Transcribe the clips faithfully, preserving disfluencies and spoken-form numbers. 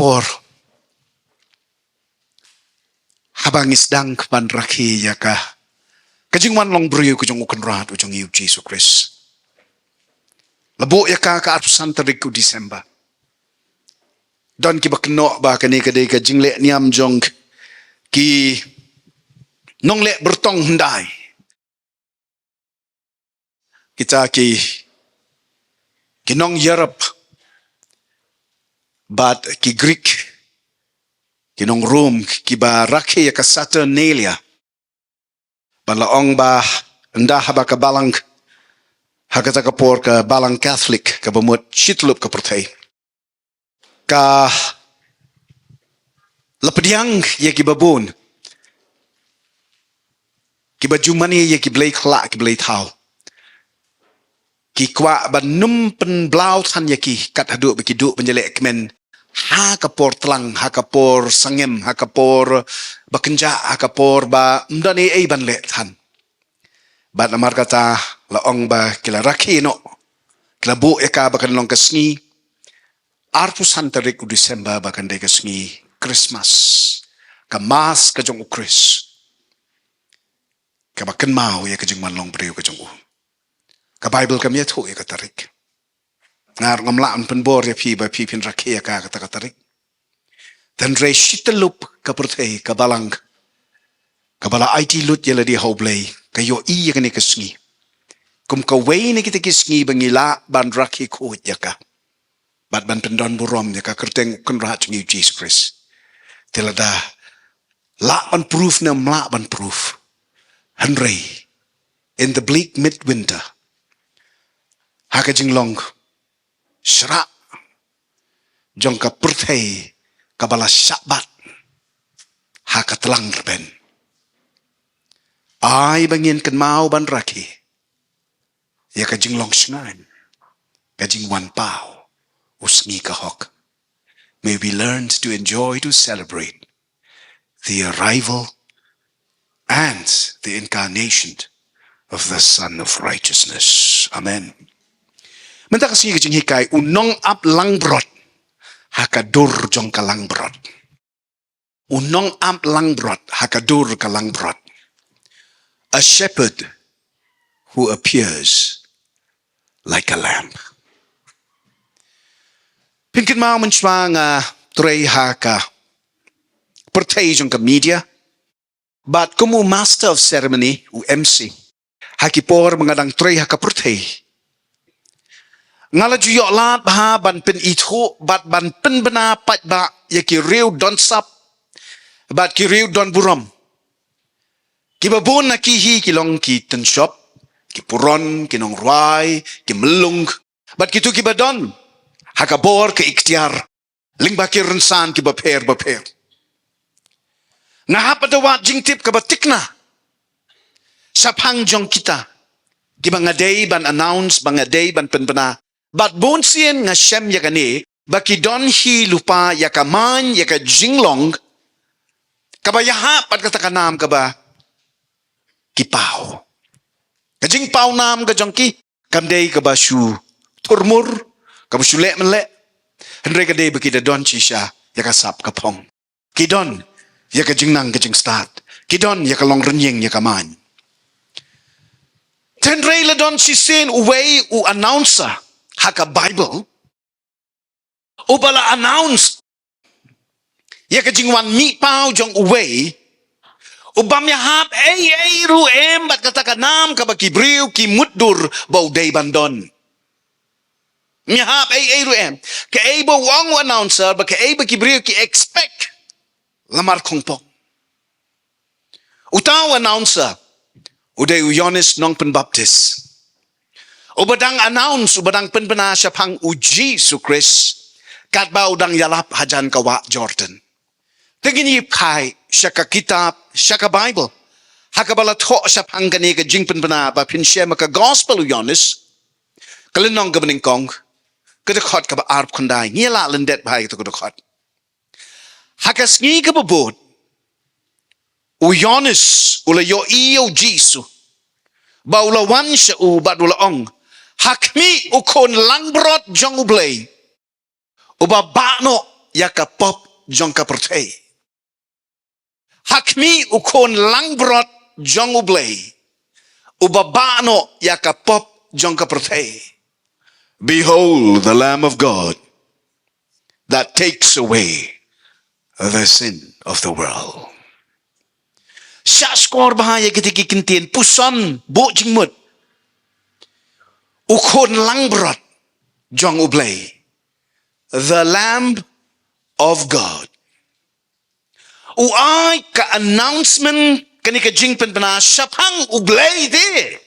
por haba ngi sdang ban rakhe ïa ka, ka jingwan long briew ka jong U Kynrad u jong ngi U Jisu Khrist. La buh ïa ka ka arphew san tarik u December. Don kiba kynnoh ba kane ka dei ka jingleh niam jong ki nongleh byrtong hyndai. Kita ki, ki nong Europe bad ki Greek, ki nong Rome, kiba rakhe ïa ka Saturnalia. Ba la ong ba ynda haba ka balang, ha kata ka por ka balang Catholic kaba mut shi tyllup ka pyrthei, ka la pdiang ïa kiba bun, kiba ju mane ïa ki blei khlah, ki blei thaw. Ki kwah ban nym pynblaw than ïa ki, kat haduh ba ki duh ban ïaleh kmen ha ka por tlang, ha ka por sangem, ha ka por ba kynjah, ha ka por ba ym don ei ei ban leh than. Bad namar kata la ong ba ki la rakhe noh, ki la buh ïa ka ba kan long ka sngi arphew san tarik u December, ba kan dei ka sngi Christmas, ka Mass ka jong U Khrist, kaba kynmaw ïa ka jingwan long briew ka jong u. Ka Bible kam ïathuh ïa ka tarik. Nga ruh ngam lah ban pynbor ïa phi ba phi phin rakhe ïa ka kata ka tarik. Hynrei shi tyllup ka pyrthei, ka balang, kaba la aiti lut ïa lade ha U Blei, ka ïohi ïa kane ka sngi kum kawei na kita ki sngi ba ngi lah ban rakhe khuid ïa ka bad ban pyndon burom ïa ka kyrteng U Kynrad jong ngi U Jisu Khrist. Te lada lah ban proof ne ym lah ban proof, hynrei in the bleak midwinter, ha ka jinglong shrah jong ka pyrthei kaba la shah bat ha ka tlang rben, ai ba ngin kynmaw ban rakhe ïa ka jinglong shngaiñ, ka jingwan paw u sngi ka hok. May we learn to enjoy, to celebrate the arrival and the incarnation of the Son of Righteousness. Amen. Mynta ka sngi ka jinghikai, u nongap langbrot ha ka dur jong ka langbrot. U nongap langbrot ha ka dur ka langbrot. A shepherd who appears like a lamb. Phin kynmaw mynshwa nga trei ha ka pyrthei jong ka media bad kum u master of ceremony, u M C, ha ki por ba nga dang trei ha ka pyrthei. Nga la ju ïoh lad bha ban pynithuh bad ban pynbna paidbah ïa ki riew don sap bad ki riew don burom. Kiba bun na ki hi ki long ki tynshop, ki puron, ki nongrwai, ki myllung, bad kito kiba don ha ka bor ka iktiar lyngba ki rynsan kiba pher bapher. Nga hap ban da wad jingtip kaba thikna shaphang jong kita kiba nga dei ban announce, ba nga dei ban pynbna. Bad bunsien nga shem ïa kane ba ki don hi lypa ïa ka main, ïa ka jinglong kaba ïahap bad kata ka nam kaba ki paw. Ka jingpaw nam ka jong ki kam dei kaba shu thurmur, kaba shu leh mynleh, hynrei ka dei ba ki da don shisha ïa ka sap ka phong. Ki don ïa ka jingnang ka jingstad, ki don ïa ka long rynïeng ïa ka main. Hynrei la don shisien uwei u announcer ha ka Bible uba la announce ïa ka jingwan mih paw jong uwei ubym ïahap ei ei ruh em bad kata ka nam kaba ki briew ki mutdur ba u dei ban don. Ym ïahap ei ei ruh em. Kaei ba u ong u announcer bad kaei ba ki briew ki expect, la markhongpong. Uta u announcer u dei u Ïoannis Nongpynbaptis, uba dang announce, uba dang pynbna shaphang U Jisu Khrist katba u dang ïalap hajan ka wah Jordan. Te ngin ïa phai sha ka kitab, sha ka Bible, ha kaba la thoh shaphang kane ka jingpynbna ba phin shem ha ka Gospel u Ïoannis, ka lynnong kaba nyngkong, ka dkhot kaba arphew khyndai. Ngi la lyndet bha ïa kato ka dkhot. Ha ka sngi kaba bud, u Ïoannis u la ïohi ïa U Jisu ba u la wan sha u bad u la ong, "Ha khmih, u Khun langbrot jong U Blei, uba bah noh ïa ka pop jong ka pyrthei. Ha khmih u khun langbrot jong U Blei, uba bah noh ïa ka pop jong ka pyrthei. Behold the Lamb of God that takes away the sin of the world. Shah shkor bha ïa kita ki kyntien, puson, buh jingmut. U khun langbrot jong U Blei. The Lamb of God. U ai ka announcement, kane ka jingpynbna shaphang U Blei te.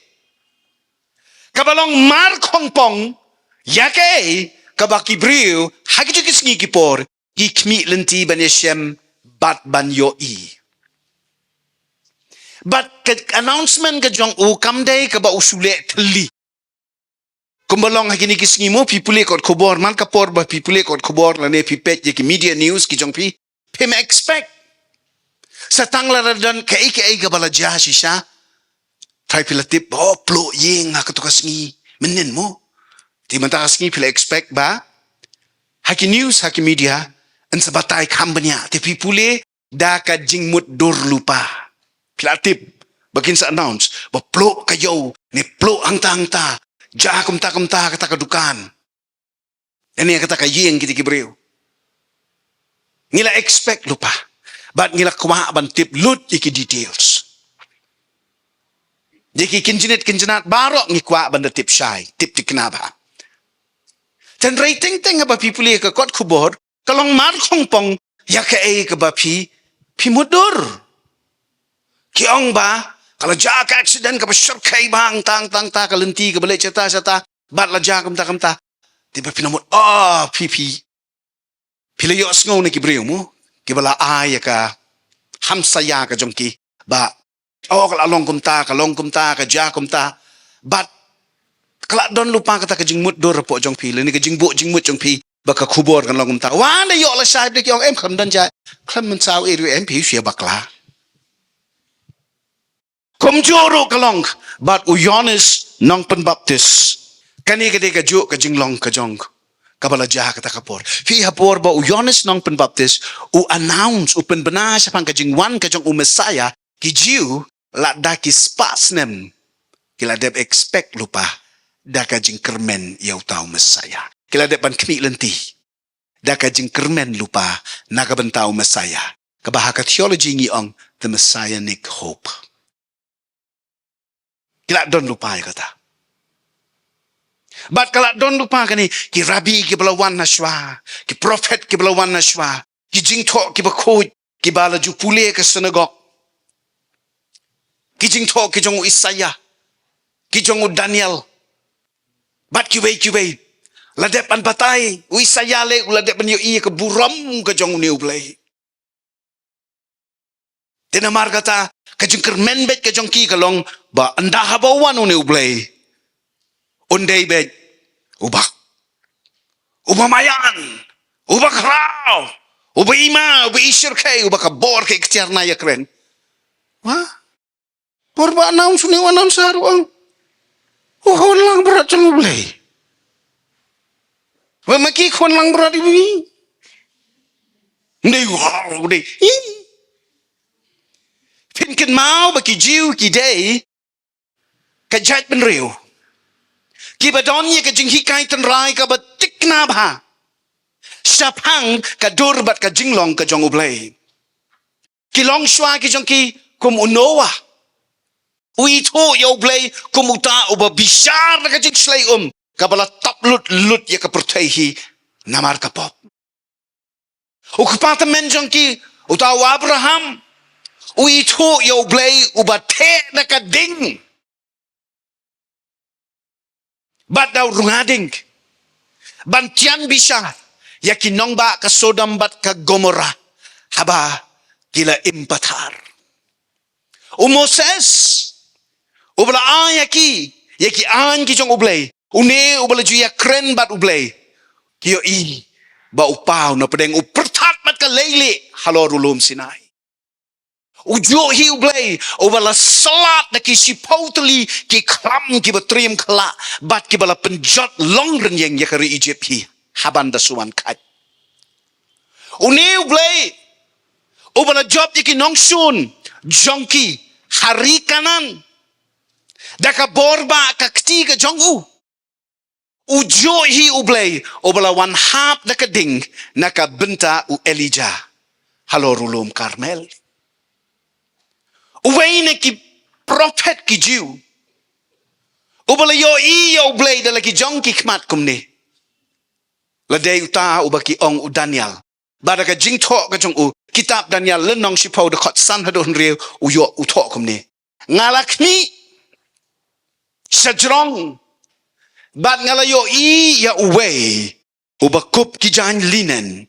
Kaba long markhongpong ïa kaei kaba ki briew ha kito ki sngi ki por ki khmih lynti ban ïashem bad ban ïohi. Bad ka announcement ka jong u kam dei kaba u shu leh thylli. Kumba long ha kine ki sngi mo, phi pule kot khubor, man ka por ba phi pule kot khubor lane phi peit ïa ki media news ki jong phi, phim expect. Sa tang lada don kaei kaei kaba la jia shisha, trai phi la tip, oh, pluh ïing ha kato ka sngi, mynnin mo. Te mynta ka sngi phi la expect ba ha ki news, ha ki media, yn sa batai kham bniah. Te phi pule da ka jingmutdur lypa. Phi la tip ba kin sa announce ba pluh ka ïew ne pluh hangta hangta, jia kumta kumta kata ka dukan, ne kata ka ïing kita ki briew. Ngi la expect lypa bad ngi la kwah ban tip lut ïa ki details. Ïa ki kynjnit kynjnat baroh ngi kwah ban da tip shai, tip thikna bha. Tang rating teng haba phi pule ka kot khubor, ka long markhongpong ïa kaei kaba phi, phi mutdur. Ki ong ba ka la jia ka accident kaba shyrkhei bha, hangta hangta, ka lynti kaba leh shata shata, bad la jia kumta kumta. Te ba phi na mut, oh, phi, phi, phi la ïohsngew na ki briew mo, kiba la ai ïa ka hamsaia ka jong ki ba, oh, ka la long kumta, ka long kumta, ka jia kumta. Bad ka la don lypa kata ka jingmutdur hapoh jong phi lane ka jingbuh jingmut jong phi ba ka khubor kan long kumta. Wan da ïoh lashai, da ki ong em, khlem don jait, khlem mynsaw ei ruh em, phi shu ïa bakla. Kumjuh ruh ka long bad u Ïoannis Nongpynbaptis. Kane ka dei kajuh ka jinglong ka jong kaba la jia kata ka por. Phi, ha por ba u Ïoannis Nongpynbaptis u announce, u pynbna shaphang ka jingwan ka jong u Messiah, ki Jiw lada ki spah snem ki la dep expect lypa da ka jingkyrmen ïa uta u Messiah. Ki la dep ban khmih lynti da ka jingkyrmen lypa na ka bynta u Messiah, kaba ha ka theology ngi ong the messianic hope. Ki la don lypa ïa kata. Bad ka la don lypa kane, ki rabbi kiba la wan na shuwa, ki prophet kiba la wan na shuwa, ki jingthoh kiba khuid kiba la ju pule ka synagog, ki jingthoh ki jong u Isaiah, ki jong u Daniel, bad kiwei kiwei. La dep ban batai, u Isaiah leh u la dep ban ïohi ïa ka burom ka jong une U Blei. Te namar kata, ka jingkyrmen beit ka jong ki ka long ba ynda haba u wan une U Blei, un dei beit uba, uba maïan, uba khraw, uba ima, uba ishyrkhei, uba ka bor ka iktiar na ïakren. Wah? Por ba announce une u announcer u ong, u khun langbrot jong U Blei. Ba ma ki khun langbrot iwei. Ndei, wow, ndei. Ih. Phin kynmaw ba ki Jiw ki dei ka jaitbynriew kiba don ïa ka jinghikai tynrai kaba thikna bha shaphang ka dur bad ka jinglong ka jong U Blei. Ki longshuwa ki jong ki kum u Noah, u ithuh ïa U Blei kum uta uba bishar na ka jingshlei um kaba la tap lut lut ïa ka pyrthei hi namar ka pop. U kpa tymmen jong ki, uta u Abraham, u ithuh ïa U Blei uba theh na ka ding bad da u rnga ding ban tian bishar ïa ki nongbah ka Sodom bad ka Gomorrah haba ki la im pathar. U Moses, uba la ai ïa ki, ïa ki aiñ ki jong U Blei, une uba la ju ïakren bad U Blei, ki ïohi ba u paw na pdeng u pyrthat bad ka leilieh halor u lum Sinai. U juh hi U Blei uba la slad na ki shiphew tylli ki khlam kiba triem khlah bad kiba la pynjot long rynïeng ïa ka ri Ijipt hi haban da shu wan khait. Une U Blei uba la jop ïa ki nongshun jong ki ha ri Kanaan da ka bor ba ka kti ka jong u. U juh hi U Blei uba la wan hap da ka ding na ka bynta u Elijah halor u lum Karmel. Uwei na ki prophet ki Jiw uba la ïohi ïa U Blei da la ki jong ki khmat kumne la dei uta uba ki ong u Daniel. Bad da ka jingthoh ka jong u, kitab Daniel lynnong shiphew dkhot san haduh hynriew, u ïoh u thoh kumne: Nga la khmih sha jrong bad nga la ïohi ïa uwei uba kup ki jaiñ linen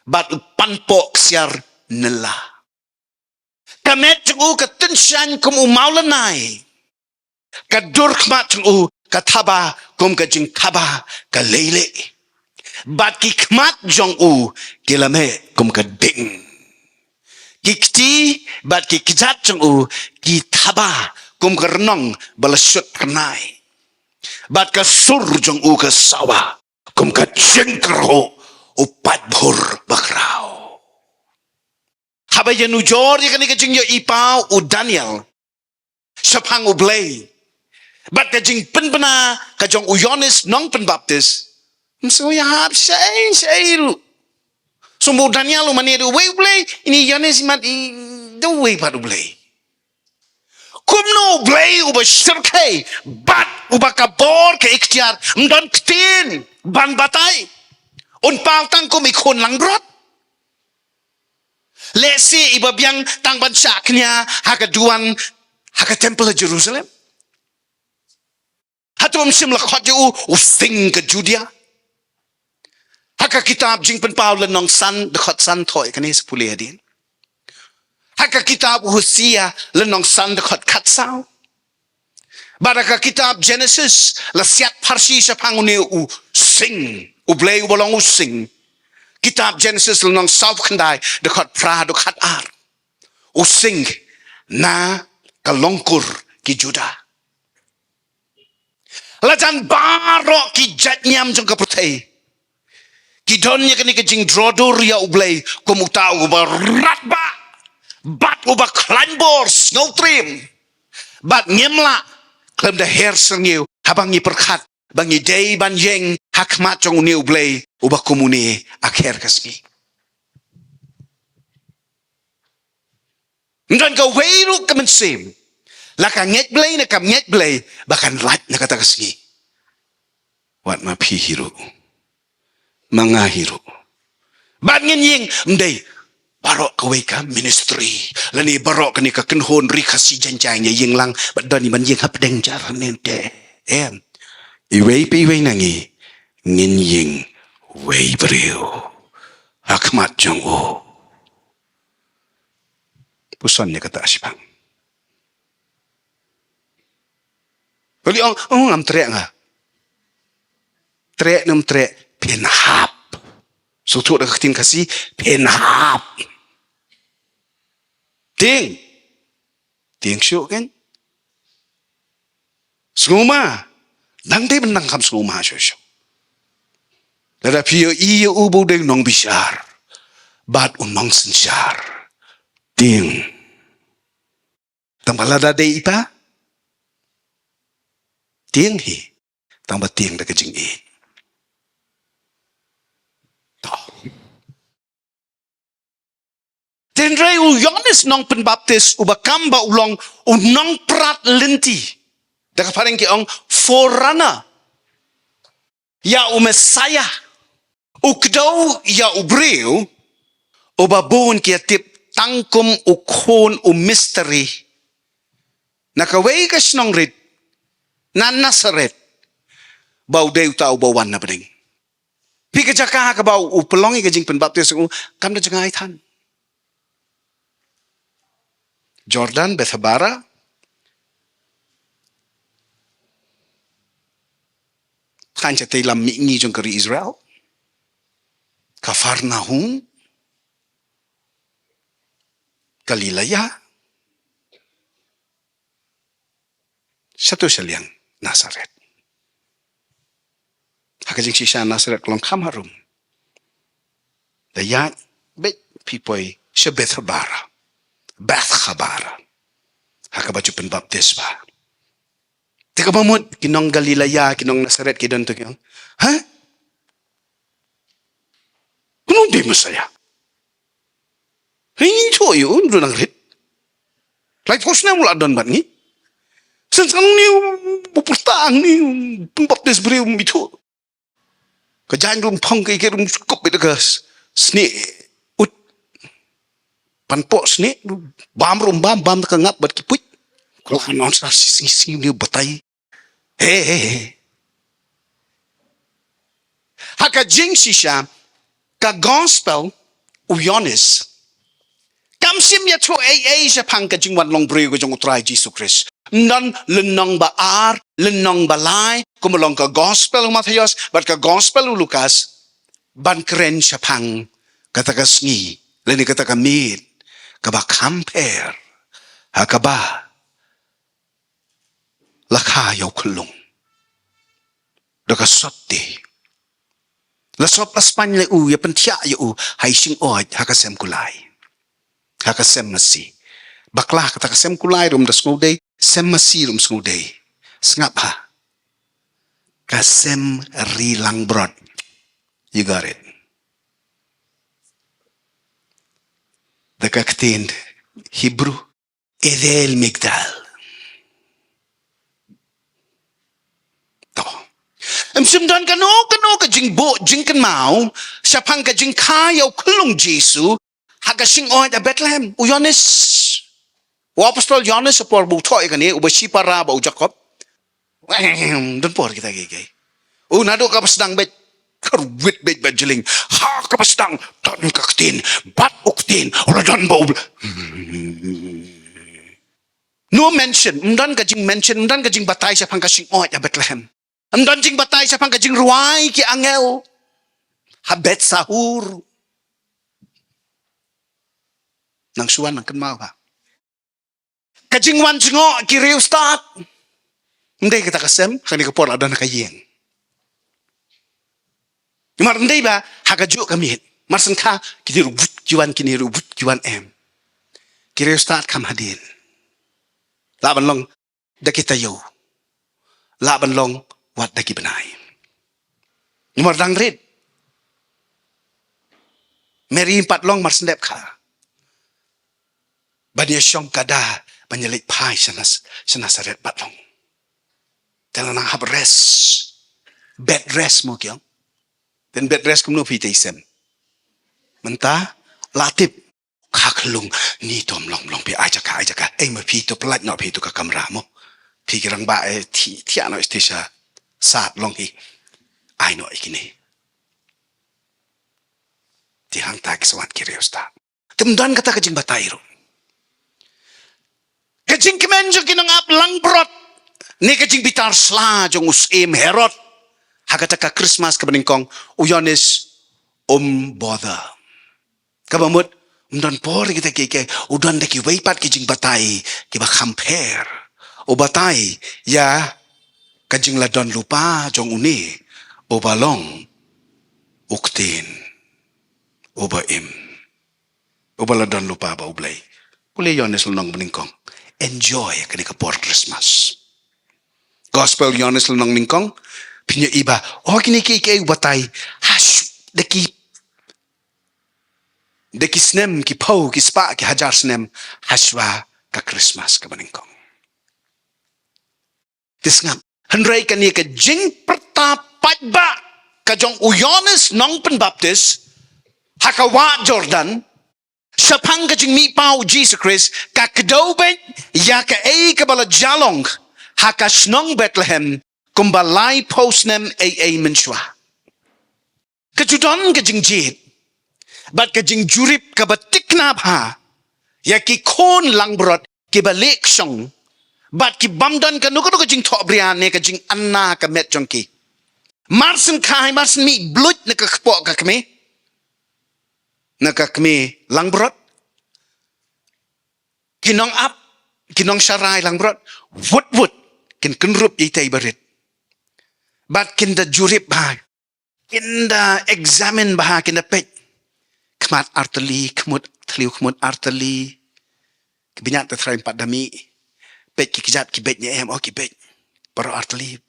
bad u panpoh ksiar nylla. Ka met jong u ka tyngshaiñ kum u mawlynnai, ka dur khmat jong u ka thaba kum ka jingthaba ka leilieh, bad ki khmat jong u ki la meh kum ka ding. Ki kti bad ki kjat jong u ki thaba kum ka rnong ba la shut rnai, bad ka sur jong u ka sawa kum ka jingkyrhuh u paidbah bakhraw. Haba ïanujor ïa kane ka jingïohi paw u Daniel shaphang U Blei bad ka jingpynbna ka jong u Ïoannis Nongpynbaptis, ym sngew ïahap shaei shaei ruh. Sngewbha u Daniel u mane da uwei U Blei, ine i Ïoannis i mane da uwei pat U Blei. Kumno U Blei uba shyrkhei bad uba ka bor ka iktiar ym don ktien ban batai, un paw tang kum i khun langbrot? Lehse iba biang tang ban shah kñia ha ka duwan ha ka temple ha Jerusalem. Hato ym shym la khot ïa u u sing ka Judia? Ha ka kitab Jingpynpaw lynnong san dkhot san, thoh ïa kane sa pule hadien. Ha ka kitab Hosea lynnong san dkhot khatsaw. Bad ha ka kitab Genesis la siat pharshi shaphang une u sing, U Blei uba long u sing. Kitab Genesis lynnong sawphew khyndai dkhot phra haduh khatar. U sing na ka longkur ki Juda. La jan baroh ki jait niam jong ka pyrthei ki don ïa kane ka jingdro dur ïa U Blei kum uta uba radbah bad uba khlaiñ bor, sngewtriem. Bad ngim lah khlem da her syrngiew haba ngi pyrkhat ba ngi dei ban ïeng ha khmat jong une U Blei uba kum une ha kher ka sngi. Ym don kawei ruh ka mynsiem, la ka ngeit Blei ne kam ngeit Blei, ba kan lait na kata ka sngi. Wat ma phi hi ruh, ma nga hi ruh, bad ngin ïeng. Ym dei baroh kawei ka ministry lane baroh kane ka kynhun ri Khasi Jaiñtia ïa ïeng lang bad don i ban ïeng hapdeng jar ne te. Em. Iwei pa iwei na ngi ngin ïeng wei briew ha khmat jong u. Puson ïa kata shiphang. Uli ong, "Oh, ngam treh nga." Treh ne ym treh, phin hap. Sngewthuh da ka ktien Khasi, phin hap. Tieng. Tieng shuh kein. Sngewma. Dang dei ban dang kham sngewma shuh shuh. Lada phi ïohi ïa u ba u dei u nongbishar bad u nongsynshar, tieng. Tang ba lada dei i pa, tieng hi. Tang ba tieng da ka jingïeit. To. Hynrei u Ïoannis Nongpynbaptis uba kam ba u long u nongprat lynti, da ka phareng ki ong forerunner ïa u Messiah, u kdew ïa u briew uba bun ki ïa tip tang kum u khun u misteri na kawei ka shnong rit, na Nasareth, ba u dei uta uba wan na bneng. Phi, ka jaka ha kaba u pynlong ïa ka jingpynbaptis u kam da jngai than. Jordan, Bethbara, than shatei lam mihngi jong ka ri Israel, Kapharnaum, Galilea, shato shaliang Nasareth. Ha ka jingshisha Nasareth ka long kham harum. Da ïaid, Beit phi poi sha Bethbara, Bethbara, ha kaba ju pynbaptis bha. Te kaba mut ki nong Galilea, ki nong Nasaret ki don tu ki ong, ha? Kumno dei Messiah? Hynrei ngi ïathuh ïa u, um don nang rit. Laiphew snem u la don bad ngi. Shen shen une u pyrta hangne, u pynbaptis briew, um ithuh. Ka jaiñ ruh um phong, ka ïeit ruh um sngewkup beit da ka snieh ut. Pan poh snieh, bam ruh um bam, bam da ka ngap bad ki puit. Ka la nang sa sngi sngi une u batai. He, he, he. Ha ka jingshisha, ka gospel u Ïoannis kam shym ïathuh ei ei shaphang ka jingwan long briew ka jong u Trai Jisu Khrist. Ym don lynnong ba ar, lynnong ba lai, kumba long ka gospel u Mathaios bad ka gospel u Lukas, ban kren shaphang kata ka sngi lane kata ka miet kaba kham pher ha kaba la kha ïa u khyllung da ka sopti. La sop la spaiñ ïa u, ïa pynthiah ïa u ha i shingoid, ha ka sem kulai, ha ka sem masi. Bakla, kata ka sem kulai ruh ym da sngewdei, sem masi ruh ym sngewdei. Sngap ha ka sem ri langbrot. You got it. Da ka ktien Hebrew, Edel Migdal. To. Ym shym don kano kano ka jingbuh jingkynmaw shaphang ka jingkha ïa u khyllung Jisu ha ka shingoid ha Bethlehem. U Ïoannis, u apostol Ïoannis, ha por ba u thoh ïa kane, uba shipara bad u Jakob. Em, don por kita kiei kiei. U naduh kaba sdang beit, kyrwit beit ba jylliew. Ha kaba sdang, don ka ktien, bad u ktien u la don bad u Bl-, no mention, ym don ka jingmention, ym don ka jingbatai shaphang ka shingoid ha Bethlehem. Ym don jingbatai shaphang ka jingrwai ki angel ha Beit Sahur. Nang shu wan nang kynmaw ha ka jingwan jngoh ki riewstad. Ym dei kata ka sem, ha kane ka por la don ha ka ïing. Namar ym dei ba ha kajuh ka miet, mar shen kha kine ruh wut ki wan, kine ruh wut ki wan, em. Ki riewstad kham hadien. Lah ban long da ki taïew. Lah ban long wat da ki bnai. Namar dang rit, Mary ym pat long mar shen dep kha ban ïa shong kada, ban ïa leit phai sha Nas-, sha Nasaret bad long. Te la nang hap rest. Bed rest mo ki ong. Te bed rest kumno phi te i sem. Mynta la tip. Kha khyllung, ni tom long, long phi ai jaka, ai jaka. Ei ma phi to pyllait noh phi to ka kamra mo. Phi ki rangbah, eh, thi, thiah noh stage sha sat long hi. Ai noh ïa kine. Te hangta ki sa wan ki riewstad. Te ym don kata ka jingbatai ruh. Ka jingkmen jong ki nongap langbrot ne ka jingbitar sla jong u syiem Herod ha kata ka Christmas kaba nyngkong, u Ïoannis um bother. Kaba mut, ym don por kita kiei kiei, u don da kiwei pat ki jingbatai kiba kham pher. U batai ïa ka jingla don lypa jong une uba long u ktien uba im, uba la don lypa bad U Blei. Pule Ïoannis lynnong banyngkong. Enjoy kane ka por Christmas. Gospel Ïoannis lynnong nyngkong, phin ïohi ba, oh, kine kiei kiei u batai, hash, da ki, da ki snem, ki phew, ki spah, ki hajar snem, hashwa ka Christmas kaba nyngkong. Te sngap. Hynrei kane ka jingpyrta paidbah ka jong u Ïoannis nongpynbaptis ha ka wah Jordan shaphang ka jingmihpaw u Jisu Khrist, ka kdew beit ïa kaei kaba la jia long ha ka shnong Bethlehem kumba laiphew snem ei ei mynshuwa. Ka ju don ka jingjied bad ka jingjurip kaba thikna bha ïa ki khun langbrot kiba leh kshong bad ki bym don kano kano ka jingthohbria ne ka jinganna ha ka met jong ki. Mar shen kha, mar shen mih bluit na ka kpoh ka kmie, na ka kmie langbrot, ki nongap, ki nongsharai langbrot, wut wut kin kynrup ïa itei ba rit. Bad kin da jurip bha, kin da examine bha, kin da peit. Ka Khmat artylli, khmut thliew, khmut artylli. Ki bniat te trai em pat da mih. Peit ki kjat ki beit ne em, oh ki beit. Baroh artylli.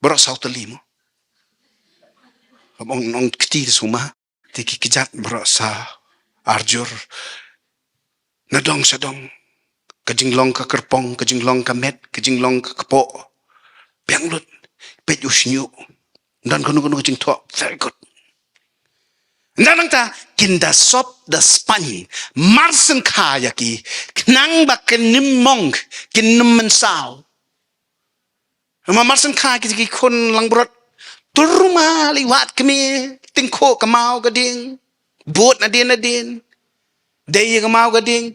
Baroh saw tylli mo. Ong ong kti te suma. Te ki kjat baroh sa arjur. Na dong sha dong. Ka jinglong ka kyrpong, ka jinglong ka met, ka jinglong ka kpoh. Biang lut. Peit u shñiuh. Don kano kano ka jingthoh. Very good. Nda nangta, kin da sop da spaiñ. Mar sngewkha ïa ki. Khnang ba kin ym mong, kin ym mynsaw. Ma mar sngewkha ki, ki khun langbrot. Tur ma li wat kmie, tyngkhuh ka maw ka dieng. Bud na dien na dien. Dei ka maw ka dieng.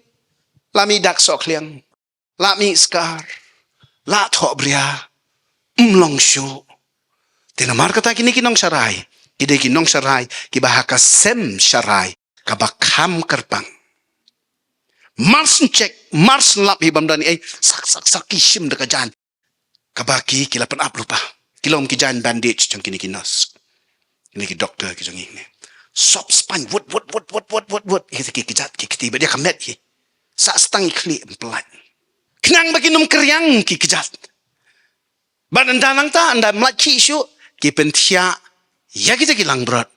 La mih dak sohkhliang. La mih skar. La thoh bria. Ym long shuh. Te namar kata kine ki nongsharai. Ki dei ki nongsharai. Kiba ha ka sem sharai. Kaba kham kyrpang. Mar sngewcheck, mar sngewlap hi bym don ei. Sak, sak, sak ki shim da ka jaiñ. Kaba ki, ki la pynap lypa. Ki long ki jaiñ bandage jong kine ki nurse. Kine ki doctor ki jong ngi ne. Sop spaiñ wut, wut, wut. Ki, ki, ki kjat, ki kti, bad ïa ka met ki. Sa stang i khlieh ym pynlait. Khnang ba kin ym kriang ki kjat. Bad ynda nangta, ynda ym lait khih shuh, ki pynthiah ïa kita ki langbrot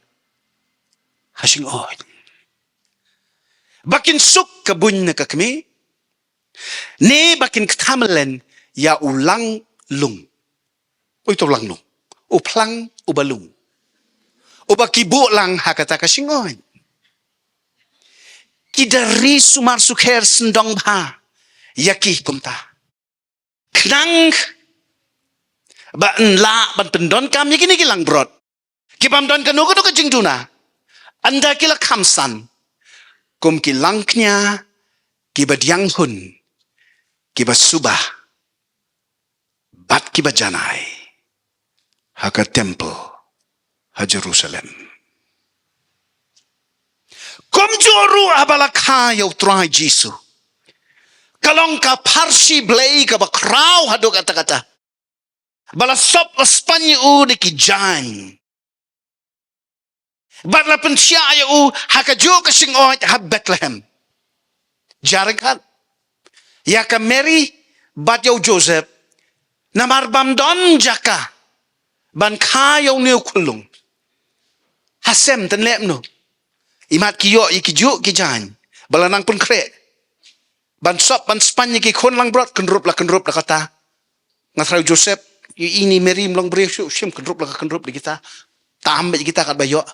ha shyngod. Ba kin suk ka buiñ na ka kmie, ne ba kin ktah myllen ïa u lang lung. Uei uta u lang lung? U phlang uba lung. Uba ki buh lang ha kata ka shyngod. Ki da ri sumar sukher syndong bha ïa ki kumta. Khnang ba yn lah ban pyndonkam ïa kine ki langbrot. Ki bym don kano kano ka jingduna. Ynda ki la kham san. Kum ki langkñia, kiba diang hun, kiba suba, bad kiba janai. Ha ka temple, ha Jerusalem. Kumjuh ruh haba la kha ïa u Trai Jisu. Ka long ka pharshi Blei kaba khraw haduh katta katta. Ba la sop la spaiñ ïa u da ki jaiñ. Bad la pynthiah ïa u ha kajuh ka shyngod ha Bethlehem. Jia ryngkat ïa ka Mary bad ïa u Joseph. Namar bym don jaka ban kha ïa une u khyllung. Ha sem tang leh kumno? Imat ki ïoh ïa kijuh ki jaiñ ba la nang pynkhreh. Ban sop, ban spaiñ ïa ki khun langbrot, kynrup la kynrup da kata. Nga trai u Joseph, ïa ini Mary ym long briew shuh, shim kynrup la ka kynrup da kita. Tam beit ïa kita katba ïoh.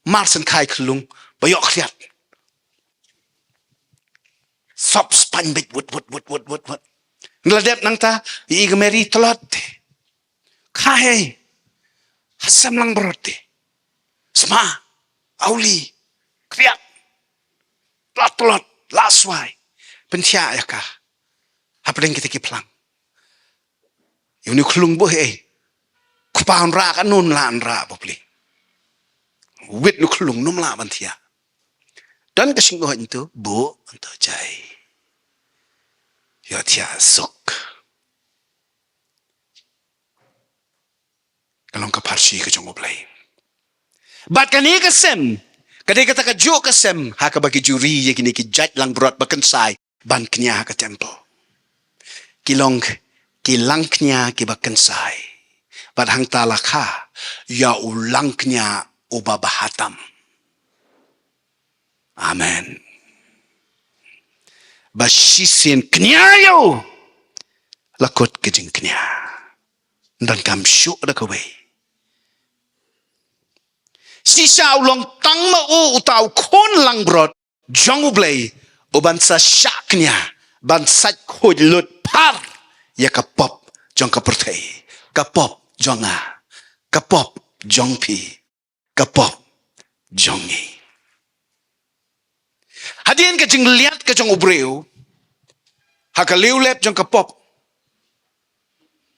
Mar sngewkha ïa khyllung, ba ïoh khriat. Sop spaiñ beit wut, wut, wut, wut, wut, wut. Nga la dep nangta, ïa i ka Mary tlot. Kha hei. Ha sem langbrot te. Sma. Auli. Khriat. Tlot tlot. La swai. Pynthiah ïa ka. Hapdeng kita ki phlang. Ïa une u khyllung buh hei. Kpa un rah ka nun la un rah bapli. Wit une u khyllung num lah ban thiah. Don ka shyngod ntu buh ntu jai. Ïa thiah suk. Ka long ka pharshi ka jong U Blei. Bad kane ka sem, ka dei kata kajuh ka sem, ha kaba ki ju ri ïa kine ki jait langbrot ba kynsai, ban kñia ha ka temple. Ki long, ki langkñia kiba kynsai. Bad hangta la kha, ïa u langkñia uba bha tam. Amen. Ba shisien kñia ïa u. La kut ka jingkñia. Ym donkam shuh da kawei. Shisha u long tang ma u uta u khun langbrot jong U Blei, u ban sa shah kñia, ban sait khuid lut phar ïa ka pop jong ka pyrthei, ka pop jong nga, ka pop jong phi, ka pop jong ngi. Hadien ka jingleit ka jong u briew ha ka liu lep jong ka pop,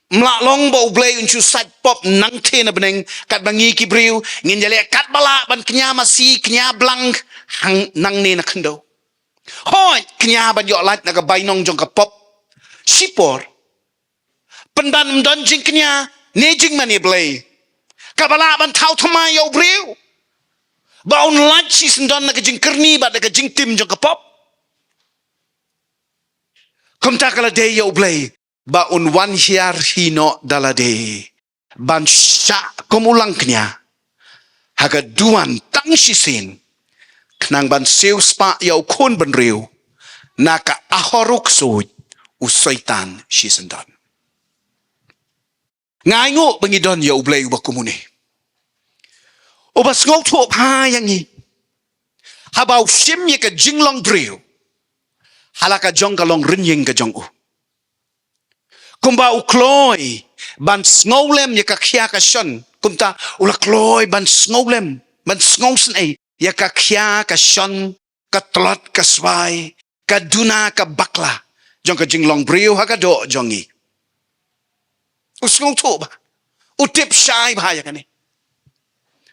ym lah long ba U Blei un shu sait pop nangtei na bneng, katba ngi ki briew ngin ïaleh katba lah ban kñia masi, kñia blang, hang nangne na khyndew. Hooid, kñia ban ïoh lait na ka bainong jong ka pop. Shipor. Pynban ym don jingkñia ne jingmane Blei kaba lah ban thaw thymmai ïa u briew. Ba un lait shisyndon na ka jingkyrni bad da ka jingtim jong ka pop. Kumta ka la dei ïa U Blei ba un wan hiar hi noh da lade ban shah kum u langkñia ha ka duwan tang shisien, khnang ban siewspah ïa u khun bynriew na ka ahor u ksuid u Soitan shisyndon. Nga ainguh ba ngi don ïa U Blei uba kum une, uba sngewthuh bha ïa ngi, haba u shim ïa ka jinglong briew ha la ka jong ka longrynïeng ka jong u. Kumba u kloi ban sngewlem ïa ka khia ka shon, kumta u la kloi ban sngewlem, ban sngewsynei ïa ka khia ka shon, ka tlot ka swai, ka duna ka bakla jong ka jinglong briew ha ka doh jong ngi. U sngewthuh bha, u tip shai bha ïa kane.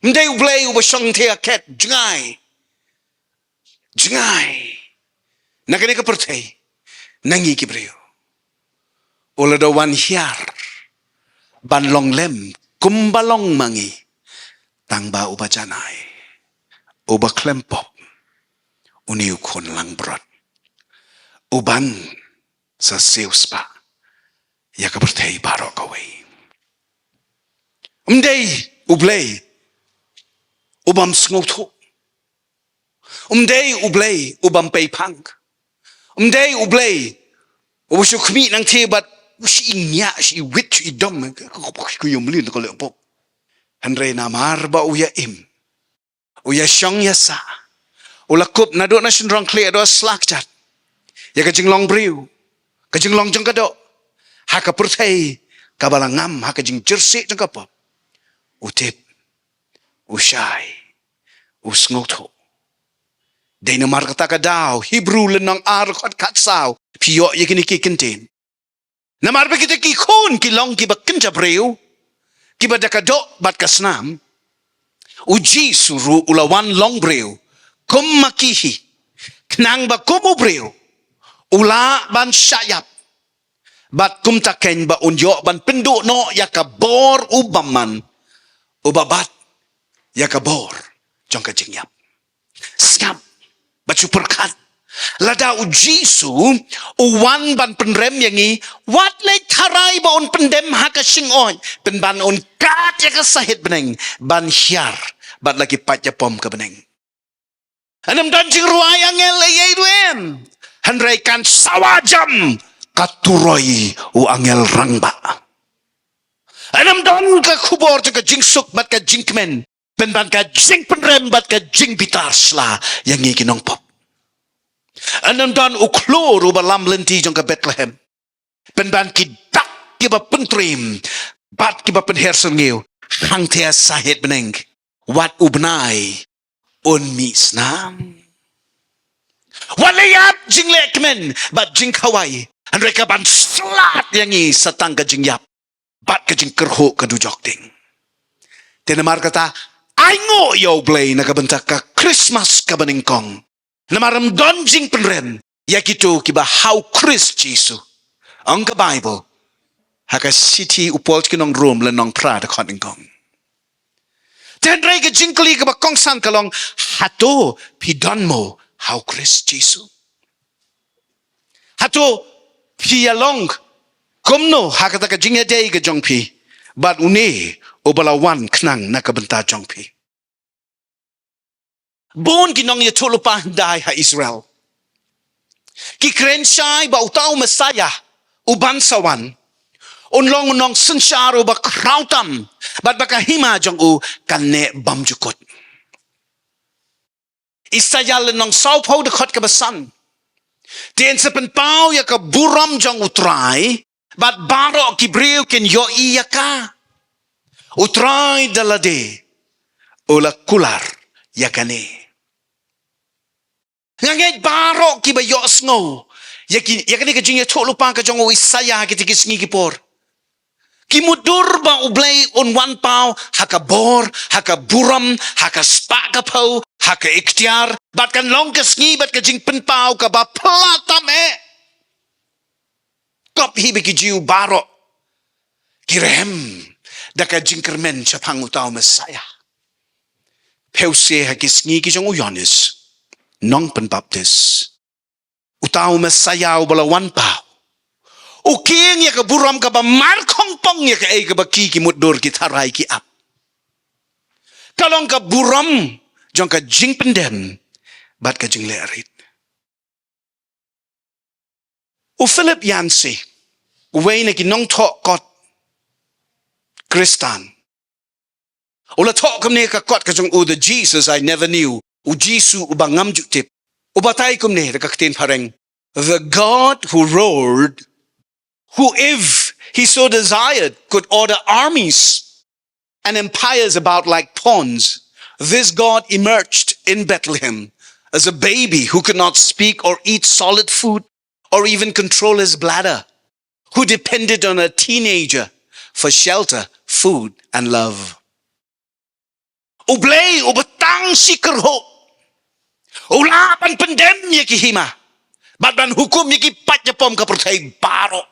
Ym dei U Blei uba shong thiah khet jngai jngai na kane ka pyrthei na ngi ki briew. U la da wan hiar ban long lem kumba long ma ngi, tang ba uba janai, uba khlem pop, une u khun langbrot, uban sa siewspah ïa ka pyrthei baroh kawei. Ym dei U Blei u bym sngewthuh. Ym dei U Blei u bym peiphang. Ym dei U Blei u shu khmih nangthie bad u shu i ngiah, shu i wit, shu i dom. Ku ïa mlien ko leh pop. Hynrei namar ba u ïa im, u ïa shong ïa sah, u la kup naduh na shynrong khlieh haduh sla kjat ïa ka jinglong briew, ka jinglong jong ka doh, ha ka pyrthei kaba la ngam ha ka jingjyrsieh jong ka pop. U tip, u shai, u sngewthuh. Dei namar kata ka daw Hebru lynnong ar dkhot khatsaw phi ïoh ïa kine ki kyntien. Namar ba kita ki khun ki long kiba kynja briew, kiba da ka doh bad ka snam. U Jisu ruh u la wan long briew kum ma ki hi, khnang ba kum u briew u lah ban shah ïap, bad kumta keiñ ba un ïoh ban pynduh noh ïa ka bor u bymman, uba bat ïa ka bor jong ka jingïap. Sngap bad shu pyrkhat, lada U Jisu u wan ban pynrem ïa ngi, wat leh tharai ba un pyndem ha ka shingoid, pynban un kat ïa ka sahit bneng ban hiar bad la ki paid ïapom ka bneng. Ym don jingrwai angel ei ei ruh em, hynrei kan sawa jam ka turoi u angel rangbah. Ym don ka khubor jong ka jingsuk bad ka jingkmen, pynban ka jingpynrem bad ka jingbitar sla ïa ngi ki nongpop. Ym don u khlur uba lam lynti jong ka Bethlehem, pynban ki dak kiba pyntriem bad kiba pynher syrngiew hangta sahit bneng, wat u bnai un mih snam. Wat la ïap jingleh kmen bad jingkhawai, hynrei ka ban slad ïa ngi sa tang ka jingïap bad ka jingkyrhuh ka dujok ding. Te namar kata, ainguh ïa U Blei na ka bynta ka Khristmas kaba nyngkong. Namar ym don jingpynrem ïa kito kiba ha U Khrist Jisu, ong ka Baibl ha ka shithi u Paul sha ki nong Rom lynnong phra dkhot nyngkong. Te hynrei ka jingkylli kaba kongsan ka long, hato phi don mo ha U Khrist Jisu? Hato phi ïa long kumno ha kata ka jingïadei ka jong phi bad une uba la wan khnang na ka bynta jong phi? Bun ki nongïathuhlypa hyndai ha Israel ki kren shai ba uta u Messaïah uban sa wan un long u nongsynshar uba khraw tam bad ba ka hima jong u kan neh bymjukut. Isaiah lynnong sawphew dkhot kaba san. Te yn sa pynpaw ïa ka burom jong U Trai bad baroh ki briew kin ïohi ïa ka. U Trai da lade u la kular ïa kane. Nga ngeit baroh kiba ïohsngew ïa ki, ïa kane ka jingïathuhlypa ka jong u Isaiah ha kita ki sngi ki por, ki mutdur ba U Blei un wan paw ha ka bor, ha ka burom, ha ka spah ka phew, ha ka iktiar, bad kan long ka sngi bad ka jingpynpaw kaba phylla tam eh. Kop hi ba ki Jiw baroh ki rhem da ka jingkyrmen shaphang uta u Messaïah. Phi ïohi ha ki sngi ki jong u Ïoannis Nongpynbaptis, uta u Messaïah uba la wan paw u kieng ïa ka burom kaba mar khongpong ïa kaei kaba ki, ki mutdur, ki tharai ki ap. Ka long ka burom jong ka jingpyndem bad ka jingleh rit. U Philip Yancey, uwei na ki nongthoh kot Khristan, u la thoh kumne ha ka kot ka jong u, The Jesus I Never Knew, U Jisu Uba Ngam Ju Tip. U batai kumne da ka ktien phareng: "The God who roared, who, if he so desired, could order armies and empires about like pawns, this God emerged in Bethlehem as a baby who could not speak or eat solid food or even control his bladder, who depended on a teenager for shelter, food, and love." U Blei uba tang shi kyrhuh u lah ban pyndem ïa ki hima bad ban hukum ïa ki paid ïapom ka pyrthei baroh.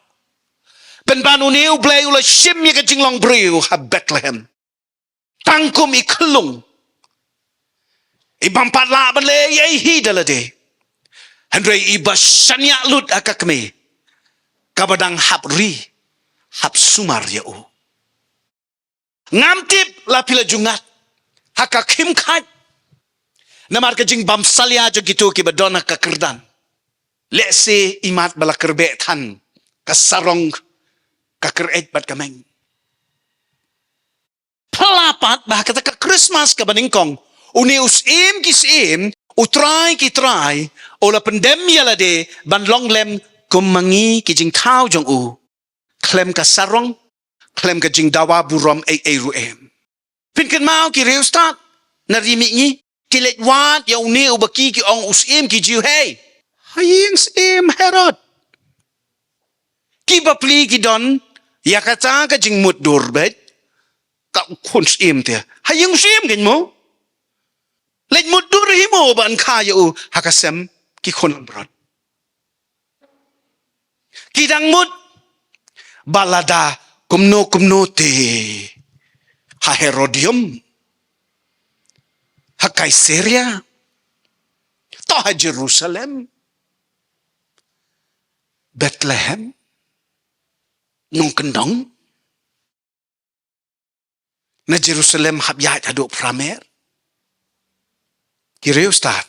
Pynban une U Blei u la shim ïa ka jinglong briew ha Bethlehem. Tang kum i khyllung, i bym pat lah ban leh ei ei hi da lade, hynrei iba shaniah lut ha ka kmie kaba dang hap ri, hap sumar ïa u. Ngam tip la phi la ju ngat ha ka khim khait namar ka jingbymsalia jong kito kiba don ha ka kyrdan. Lehse imat ba la kyrbeh than ka sarong, ka kyreit bad ka meng. Phi la pat ba ha kata ka Christmas kaba nyngkong, une u Syiem ki syiem, u Trai ki trai, u la pyndem ïa lade ban long lem kum ma ngi ki jingthaw jong u, khlem ka sarong, khlem ka jingdawa burom ei ei ruh em. Phin kynmaw, ki riewstad na ri mihngi ki leit wad ïa une uba ki, ki ong u syiem ki Jiw, hei, ha ïing syiem Herod. Ki bapli ki don ïa kata ka jingmutdur beit, ka khun syiem te ha ïing syiem kein mo. Leit mutdur hi mo ban kha ïa u ha ka sem ki khun langbrot. Ki dang mut ba lada kumno kumno te ha Herodium, ha Kaisaria, to ha Jerusalem, Bethlehem, Nongkyndong, na Jerusalem hap ïaid haduh phra mer. Ki riewstad,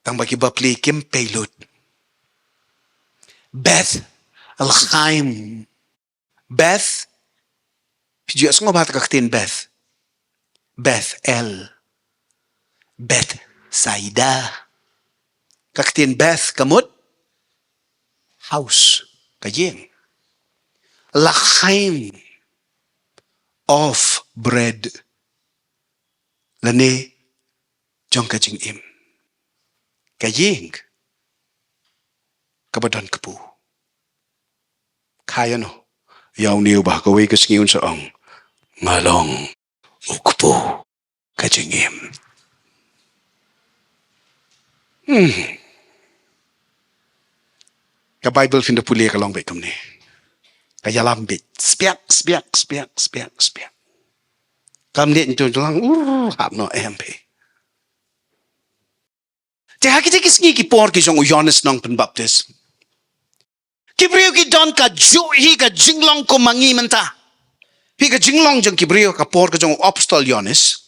tang ba ki bapli kim pei lut. Beth Lehem. Beth, phi ju ïohsngew bha ka ktien Beth? Bethel, Bethsaida. Ka ktien Beth ka mut house, ka ïing. Lehem, of bread, lane jong ka jingim. Ka ïing kaba don kpu. Kha ïano ïa une uba ha kawei ka sngi un sa ong, nga long u kpu ka jingim. Hmm. Ka Baibl phin da pule ka long beit kumne. Ka ïalam beit. Spiak, spiak, spiak, spiak, spiak. Kam dei ntu jlang, ur, hap noh em phi. Te ha kita ki sngi ki por ki jong u Ïoannis Nongpynbaptis, ki briew ki don kajuh hi ka jinglong kum ma ngi mynta. Phi, ka jinglong jong ki briew ha ka por ka jong u Apostol Ïoannis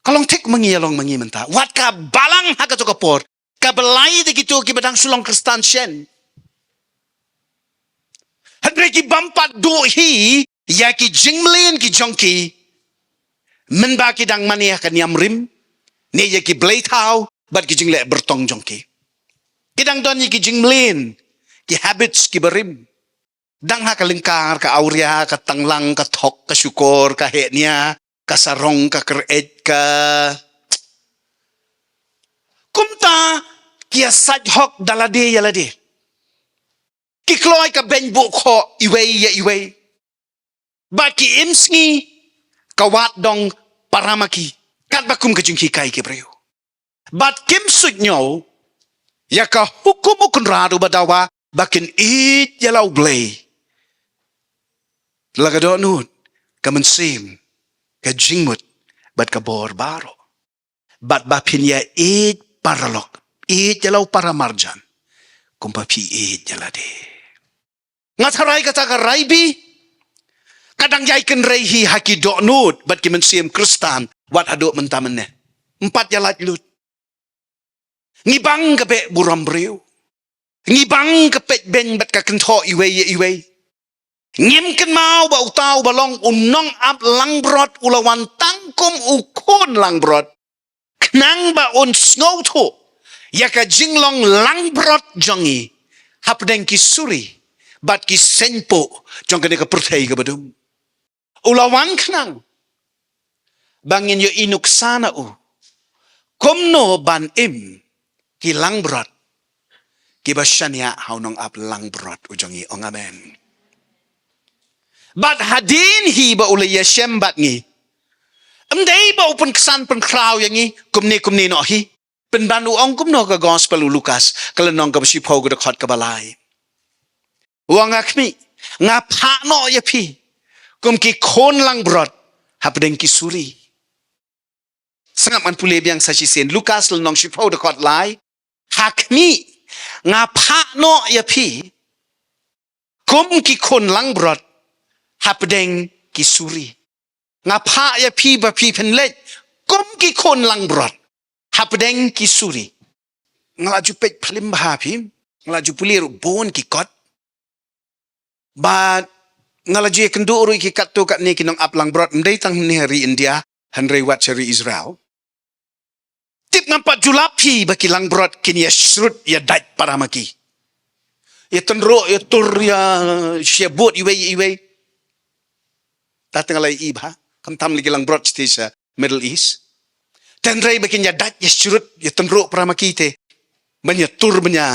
ka long thik ma ngi, ïa long ma ngi mynta. Wat ka balang ha kato ka por, kaba lai da kito kiba dang shu long Khristan shen. Hynrei ki bym pat duh hi ïa ki jingmlien ki jong ki, mynba ki dang mane ha ka niam rim, ne ïa ki blei thaw bad ki jingleh byrtong jong ki. Ki dang don ïa ki jingmlien, ki habits kiba rim. Dang ha ka lyngkar, ka awria, ka tanglang, ka thok, ka shukor, ka heh nia, ka sarong, ka kyreit, ka, kumta ki ïasaid hok da lade ïa lade. Ki kloi ka beiñ buh khoh iwei ïa iwei. Bad ki im sngi ka wad dong para ma ki, katba kum ka jinghikai ki briew. Bad kim suidñiew ïa ka hukum u Kynrad uba dawa ba kin ïeit ïa la U Blei, la ka dohnud, ka mynsiem, ka jingmut bad ka bor baroh. Bad ba phin ïa ïeit paralok, ïeit ïa la u paramarjan kumba phi ïeit ïa lade. Nga tharai kata ka raibi ka dang ïai kynrei hi ha ki dohnud bad ki mynsiem Khristan wat haduh mynta mynne. Ym pat ïa lait lut. Ngi bang ka beh burom briew. Ngi bang ka peit beiñ bad ka kynthoh iwei ïa iwei. Ngim kynmaw ba uta uba long u nongap langbrot u la wan tang kum u khun langbrot, khnang ba un sngewthuh ïa ka jinglong langbrot jong ngi hapdeng ki suri bad ki seng poh jong kane ka pyrthei kaba dum. U la wan khnang ba ngin ïohi nuksa na u kumno ban im ki langbrot kiba shaniah ha u nongap langbrot u jong ngi. Ong amen. Bad hadien hi ba u la ïashem bad ngi, ym dei ba u pynksan pynkhraw ïa ngi kumne kumne noh hi. Pynban u ong kumno ka gospel u Lukas ka lynnong kaba shiphew ka dkhot kaba lai. U ong, nga khmih, nga phah noh ïa phi kum ki khun langbrot hapdeng ki suri. Sngap, ngan pule biang sa shisien. Lukas lynnong shiphew dkhot lai. Ha khmih, nga phah noh ïa phi kum ki khun langbrot hapdeng ki suri. Nga phah ïa phi ba phi phin leit kum ki khun langbrot hapdeng ki suri. Nga la ju peit phlim bha phi, nga la ju pule ruh bun ki kot. Bad nga la ju ïakynduh ruh ïa ki katto katne ki nongap langbrot, ym dei tang hangne ha ri India, hynrei wat sha ri Israel. Tip ngam pat ju lap hi ba ki langbrot kin ïa shrut ïa dait para ma ki. Ïa tynruh, ïa tur, ïa shia bud iwei iwei. Ta te nga la ïohi bha, khamtam la ki langbrot shatei sha Middle East. Te hynrei ba kin ïa dait, ïa shrut, ïa tynruh para ma ki te, ban ïa tur, ban ïa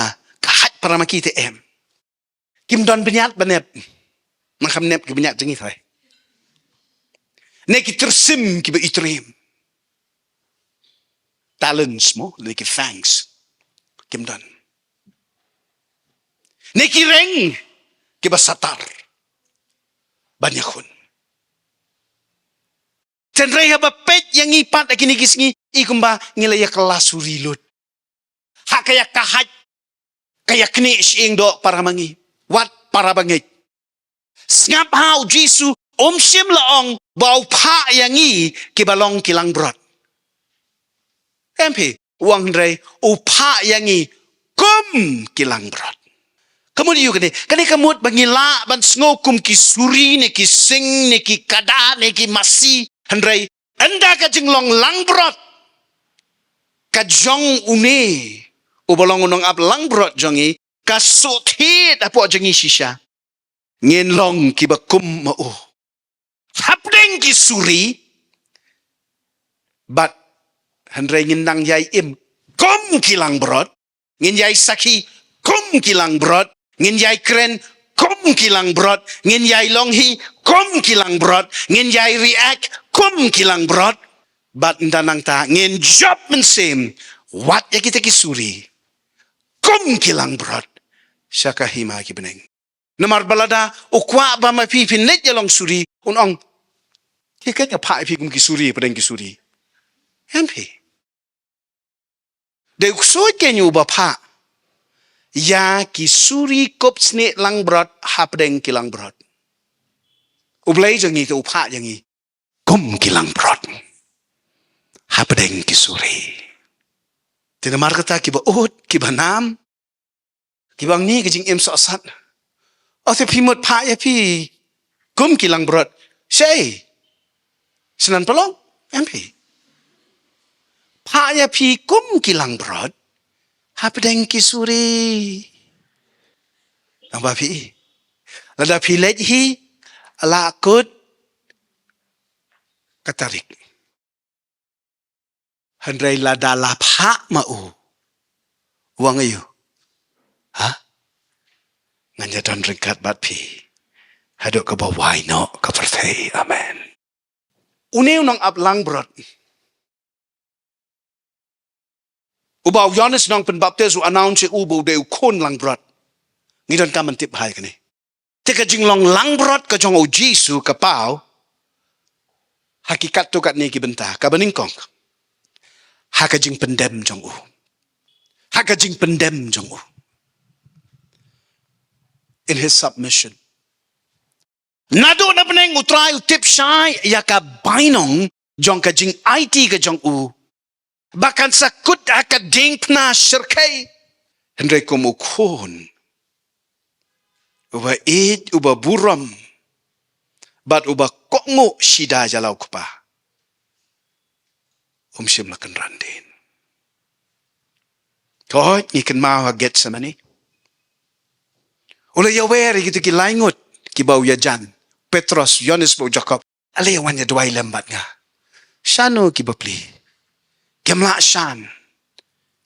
kahait para ma ki te em. Kim don bniat ba nep. Nang kham nep ki bniat jong ngi thai. Ne ki tyrsim kiba itriem. Talons mo, ne ki fangs. Kim don. Ne ki reng kiba satar ban ïakhun. Te hynrei haba peit ïa ngi pat ha kine ki sngi, i kumba ngi la ïa kylla suri lut. Ha ka ïa kahait, ka ïa knieh shyieng doh para ma ngi. Wat para bangeit. Sngap ha u Jisu, um shym la ong ba u phah ïa ngi kiba long ki langbrot. Em phi, u ong hynrei u phah ïa ngi kum ki langbrot. Ka mut ïa u kane, kane ka mut ba ngi lah ban sngew kum ki suri ne ki sing ne ki kada ne ki masi, hynrei ynda ka jinglong langbrot ka jong une uba long u nongap langbrot jong ngi ka shu thied hapoh jong ngi shisha, ngin long kiba kum ma u hapdeng ki suri. Bad hynrei ngin nang ïai im kum ki langbrot, ngin ïai sakhi kum ki langbrot, ngin ïai kren kum ki langbrot, ngin ïai long hi kum ki langbrot, ngin ïai react kum ki langbrot. Bad ynda nangta ngin jop mynsiem wat ïa kita ki suri kum ki langbrot sha ka hima ki bneng. Namar ba lada u kwah ba ma phi phin leit ïa long suri, un ong, ki kane nga phah ïa phi kum ki suri, hapdeng ki suri. Em phi. Dei u ksuid keiñ uba phah ïa ki suri kup snieh langbrot hapdeng ki langbrot. U Blei jong ngi te u phah ïa ngi kum ki langbrot hapdeng ki suri. Te namar kata kiba ud, kiba nam, kiba ngi ka jingim sohsat, o te phi mut phah ïa phi kum ki langbrot. Shei. Snan palong, em phi. Phah ïa phi kum ki langbrot hapdeng ki suri. Nang ba phi, lada phi leit hi, la kut ka tarik. Hynrei lada la phah ma u, u ong ïa u, ha? Ngan ïa don ryngkat bad phi haduh kaba wai noh ka pyrthei. Amen. Une u nongap langbrot uba u Ïoannis Nongpynbaptis u announce ïa u ba u dei u khun langbrot. Ngi donkam ban tip bha ïa kane. Te ka jinglong langbrot ka jong u Jisu ka paw Ha ki katto katne ki bynta, kaba nyngkong, ha ka jingpyndem jong u. Ha ka jingpyndem jong u. In his submission. Naduh na bneng U Trai u tip shai ïa ka bainong jong ka jingaiti ka jong u, ba kan sa kut ha ka diengphna shyrkhei. Hynrei kum u khun uba ïeit, uba burom, bad uba kohnguh shida ïa la u kpa, um shym la kynran dien. Ko, ngi kynmaw ha Gethsemane. U la ïawer ïa kito ki lai ngut kiba u ïajan. Petros, Ïoannis bad u Jakob. Ale wan ïa duwai lem bad nga. Shano ki bapli? Kim lah shan.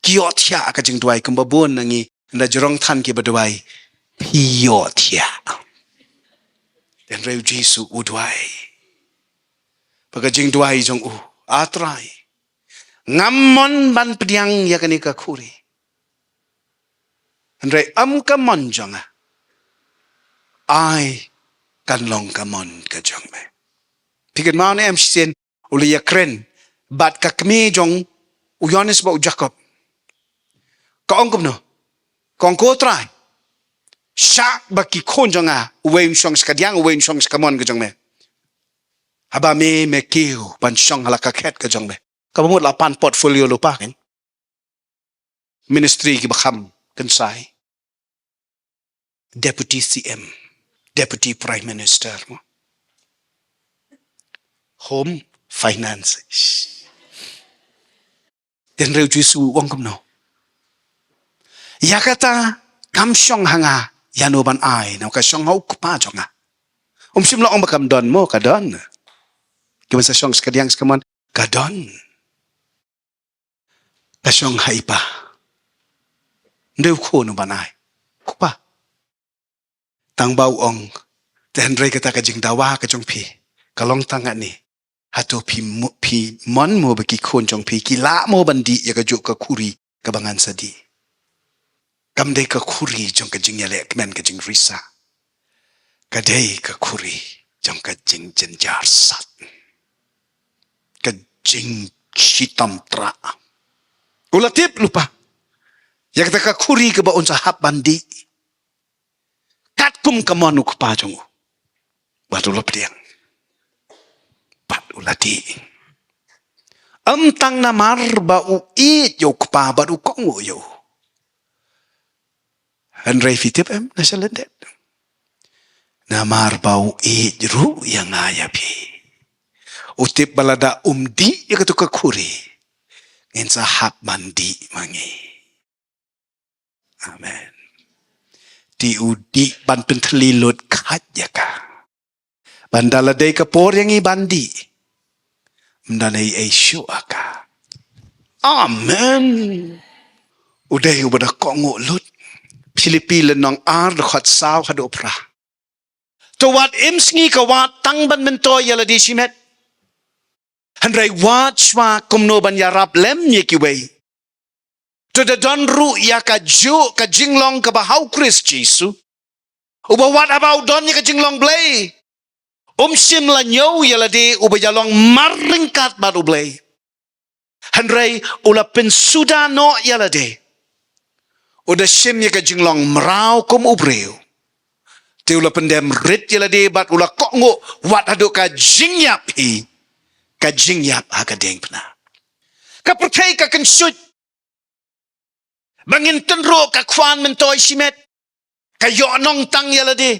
Ki ïohthiah ha ka jingduwai kumba bun na ngi, ynda jrong than kiba duwai. Phi ïohthiah. Hynrei u Jisu u duwai. Bad ka jingduwai jong u, A Trai, ngam mon ban pdiang ïa kane ka khuri. Hynrei ym ka mon jong nga, ai kan long ka mon ka jong me. Phi kynmaw ne em shisien u la ïakren bad ka kmie jong u Ïoannis bad u Jakob. Ka ong kumno? Ka ong, ko Trai, shah ba ki khun jong nga, uwei un shong sha ka diang, uwei un shong sha ka mon ka jong me. Haba me, me kiew ban shong ha la ka khet ka jong me. Kaba mut la pan portfolio lypa kein. Ministry kiba kham kynsai. Deputy C M, Deputy Prime Minister mo. Home, Finance. Hynrei u Jisu u ong kumno? Ïa kata kam shong ha nga, ïano ban ai, namar ka shong ha u Kpa jong nga. Um shym la ong ba kam don mo, ka don. Ki ban sa shong sha ka diang sha ka mon, ka don. Ka shong ha i Pa. Hynrei u Khun u ban ai, u Kpa. Tang ba u ong, te hynrei kata ka jingdawa ka jong phi ka long tang kane. Hato phi mo-, phi mon mo ba ki khun jong phi ki lah mo ban dih ïa kajuh ka khuri kaba ngan sa dih? Kam dei ka khuri jong ka jingïaleh kmen, ka jingrisa. Ka dei ka khuri jong ka jingjynjar sat, ka jingshitom trah. U la tip lypa ïa kata ka khuri kaba un sa hap ban dih. Katkum ka mon u Kpa jong u. Bad u la pdiang. Bad u la dih. Ym tang namar ba u ïeit ïa u Kpa bad u kohnguh ïa u. Hynrei phi tip em, na shalyndet, namar ba u ïeit ruh ïa nga ïa phi. U tip ba lada um dih ïa kato ka khuri, ngin sa hap ban dih ma ngi. Amen. Te u dih ban pynthylliew lut khat ïa ka. Ban da la dei ka por ïa ngi ban dih, ym don ei ei shuh ha ka. Amen. U dei uba da kohnguh lut. Philippi lynnong ar, dkhot saw haduh phra. To wat im sngi ka wad tang ban myntoi ïa lade shimet, hynrei wad shuwa kumno ban ïarap lem ïa kiwei. To da don ruh ïa kajuh ka jinglong kaba ha u Khrist Jisu, uba wat haba u don ïa ka jinglong Blei, um shym la ñiew ïa lade uba ïalong mar ryngkat bad u Blei. Hynrei u la pynsuda noh ïa lade. U da shim ïa ka jinglong mraw kum u briew. Te u la pyndem rit ïa lade bad u la kohnguh wat haduh ka jingïap hi, ka jingïap ha ka diengphna. Ka pyrthei ka kynshuh ba ngin tynruh ka khwan myntoi shimet, ka ïoh nongtang ïa lade.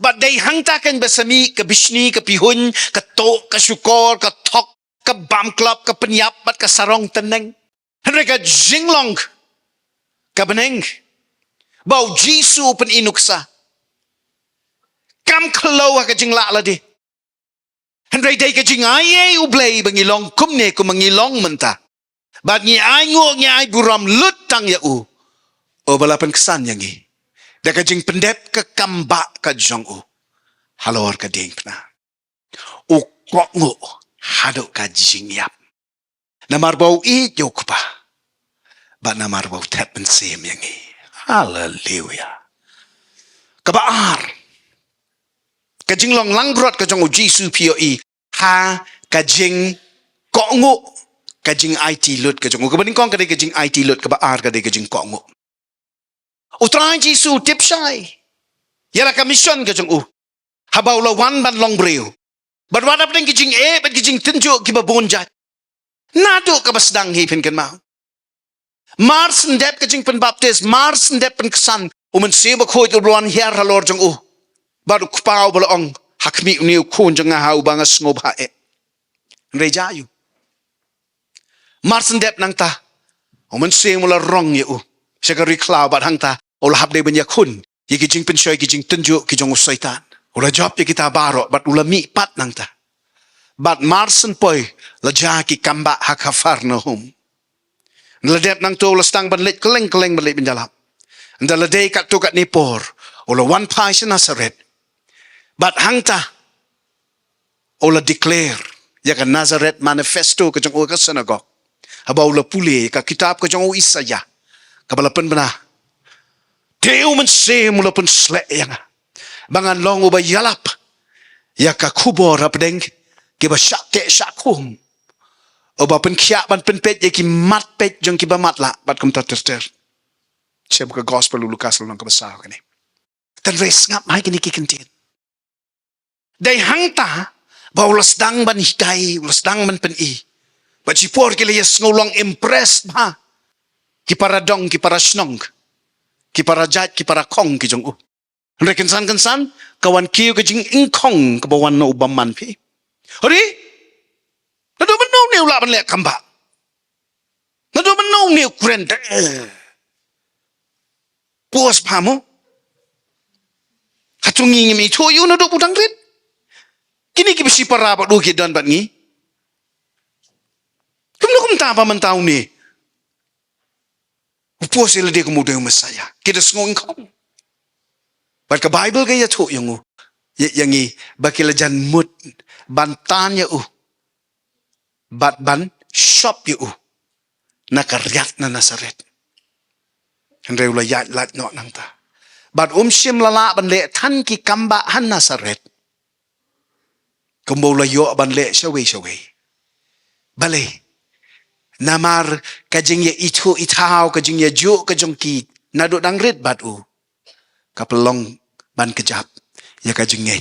Bad dei hangta kan ba sa mih ka bishni, ka pihuiñ, ka tuh, ka shukor, ka thok, ka bam klop, ka pynïap bad ka sarong tneng. Hynrei ka jinglong ka bneng ba u Jisu u pyni nuksa, kam khlaw ha ka jinglah lade. Hynrei dei ka jingaiei u Blei ba ngi long kumne kumba ngi long mynta. Bad ngi ainguh, ngi ai burom lut tang ïa u, uba la pynksan ïa ngi da ka jingpyndep ka kam bah ka jong u halor ka diengphna. U kohnguh haduh ka jingïap. Namar ba u ïeit ïa u Kpa bad namar ba u thep mynsiem ïa ngi. Haleluia. Kaba ar, ka jinglong langbrot ka jong u Jisu phi ïohi ha ka jingkohnguh, ka jingaiti lut ka jong u. Kaba nyngkong ka dei ka jingaiti lut, kaba ar ka dei ka jingkohnguh. U Trai Jisu u tip shai ïa la ka mission ka jong u haba u la wan ban long briew. Bad wat hapdeng ki jingeh bad ki jingtynjuh kiba bun jait. Naduh kaba sdang hi, phin kynmaw. Mar shen dep ka jingpynbaptis, mar shen dep pynksan, u Mynsiem Bakhuid u la wan hiar halor jong u. Bad u Kpa uba la ong, ha khmih une u Khun jong nga ha uba nga sngewbha eh. Hynrei jia ïa u. Mar shen dep nangta, u Mynsiem u la rong ïa u sha ka ri khlaw, bad hangta u la hap dei ban ïakhun ïa ki jingpynshoi, ki jingtynjuh ki jong u Soitan. U la jop ïa kita baroh bad u la mih pat nangta. Bad mar shen poi la jia ki kambah ha Kapharnaum. Ynda la dep nangta u la sdang ban leit kylleng kylleng ban leit ban ïalap. Ynda la dei katto katne por u la wan phai sha Nasaret. Bad hangta u la declare ïa ka Nazareth Manifesto ka jong u ha ka synagog. Haba u la pule ïa ka kitab ka jong u Isaïah, kaba la pynbna, te u Mynsiem u la pynshlur ïa nga ba ngan long uba ïalap ïa ka khubor hapdeng kiba shah teh shah khum, uba pynkhiah ban pynpeit ïa ki mat peit jong kiba matlah bad kumta ter ter. Sha ka gospel u Lukas lynnong kaba saw kane. Tang re sngap mai kine ki kyntien. Dei hangta ba u la sdang ban hikai, u la sdang ban pyni. Bad shipor ki la ïa sngew long impressed bha ki para dong, ki para shnong, ki para jait, ki para khong ki jong u. Hynrei kynsan kynsan ka wan kiew ka jingïngkhong kaba wan na u bymman phi. Hynrei naduh mynno une u lah ban leh kambah? Naduh mynno une u kren te? Puas pha mo? Hato ngi ngim ithuh ïa u naduh ba u dang rit? Kine kiba shipara bad u ki don bad ngi. Kumno kumta ba mynta une u puas ïa lade kum u dei u Messiah? Ki da sngew ïngkhong. Bad ka Baibl ka ïathuh ïa ngi, ïa, ïa ngi ba ki la jan mut ban tan ïa u bad ban shop ïa u na ka riat na Nasaret. Hynrei u la ïaid lait noh nangta. Bad um shym la lah ban leh than ki kambah ha Nasaret kumba u la ïoh ban leh shawei shawei. Balei? Namar ka jingïaithuh ithaw, ka jingïajuh ka jong ki naduh dang rit bad u, ka pynlong ban kjap ïa ka jingngeit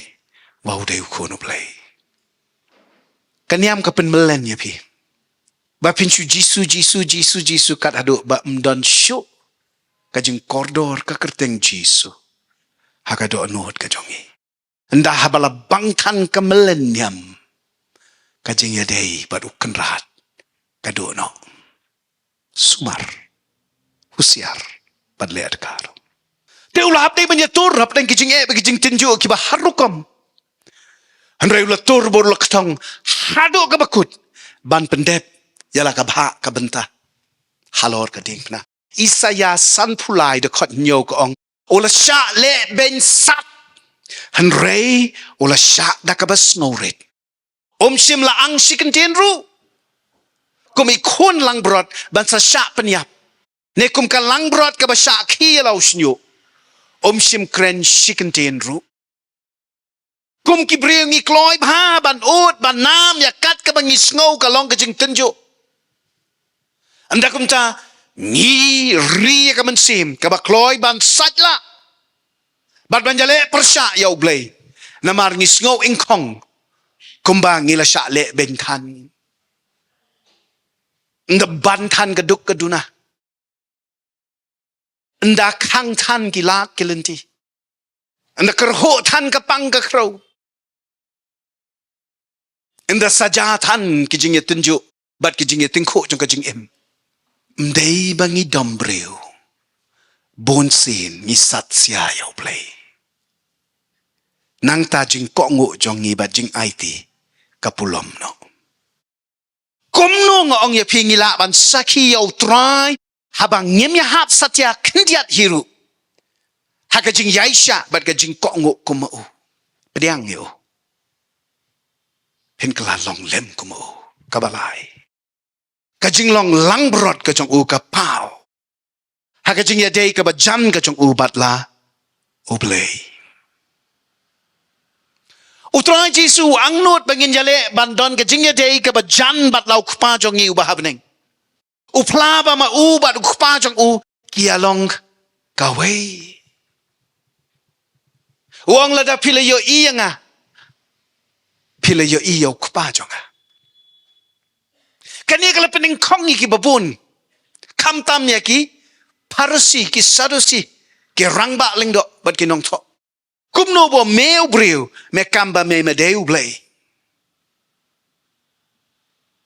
ba u dei u Khun u Blei. Ka niam ka pynmlien ïa phi ba phin shu Jisu, Jisu, Jisu, Jisu kat haduh ba ym don shuh ka jingkordor ka kyrteng Jisu ha ka dohnud ka jong ngi. Ynda haba la bang than ka mlien niam, ka jingïadei bad u Kynrad ka duh noh. Sumar, husiar bad leh adkar. Te u la hap dei ban ïatur hapdeng ki jingeh bad ki jingtynjuh kiba har rukom. Hynrei u la tur bad u la kthong haduh kaba kut ban pyndep ïa la ka bhah ka bynta halor ka diengphna. Isaïah sanphew lai dkhot hynñiew ka ong, u la shah leh beiñ sat, hynrei u la shah da kaba sngewrit. Um shym la ang shi kyntien ruh kum i khun langbrot ban sa shah pynïap, ne kum ka langbrot kaba shah khie ïa la u shñiuh. Um shym kren shi kyntien ruh. Kum ki briew ngi kloi bha ban ud ban nam ïa kat kaba ngi sngew ka long ka jingtynjuh. Ynda kumta ngi ri ïa ka mynsiem kaba kloi ban sait lah bad ban ïaleh pyrshah ïa U Blei, namar ngi sngew ïngkhong kumba ngi la shah leh beiñ than. Ynda ban than ka duk ka duna, ynda khang than ki lad ki lynti, ynda kyrhuh than ka pang ka khrew, ynda saja than ki jingïatynjuh bad ki jingïatyngkhuh jong ka jingim. Ym dei ba ngi dom briew, bun sien ngi sat sia ïa U Blei. Nangta jingkohnguh jong ngi bad jingaiti ka pulom noh. Kumno nga ong ïa phi, ngi lah ban sakhi ïa U Trai haba ngim ïahap satia khyndiat hi ruh ha ka jingïaishah bad ka jingkohnguh kum ma u. Pdiang ïa u, phin kylla long lem kum ma u. Kaba lai, ka jinglong langbrot ka jong u ka paw ha ka jingïadei kaba jan ka jong u bad la U Blei. U Trai Jisu u angnud ba ngin ïaleh ban don ka jingïadei kaba jan bad la u Kpa jong ngi uba ha bneng. U phla ba ma u bad u Kpa jong u ki ïa long kawei. U ong lada phi la ïohi ïa nga, phi la ïohi ïa u Kpa jong nga. Kane ka la pynïeng khong ïa ki babun. Khamtam ïa ki Pharisi, ki Sadusi, ki rangbah lyngdoh bad ki nongthoh. Kumno ba me u briew, me kam ba me me dei u Blei.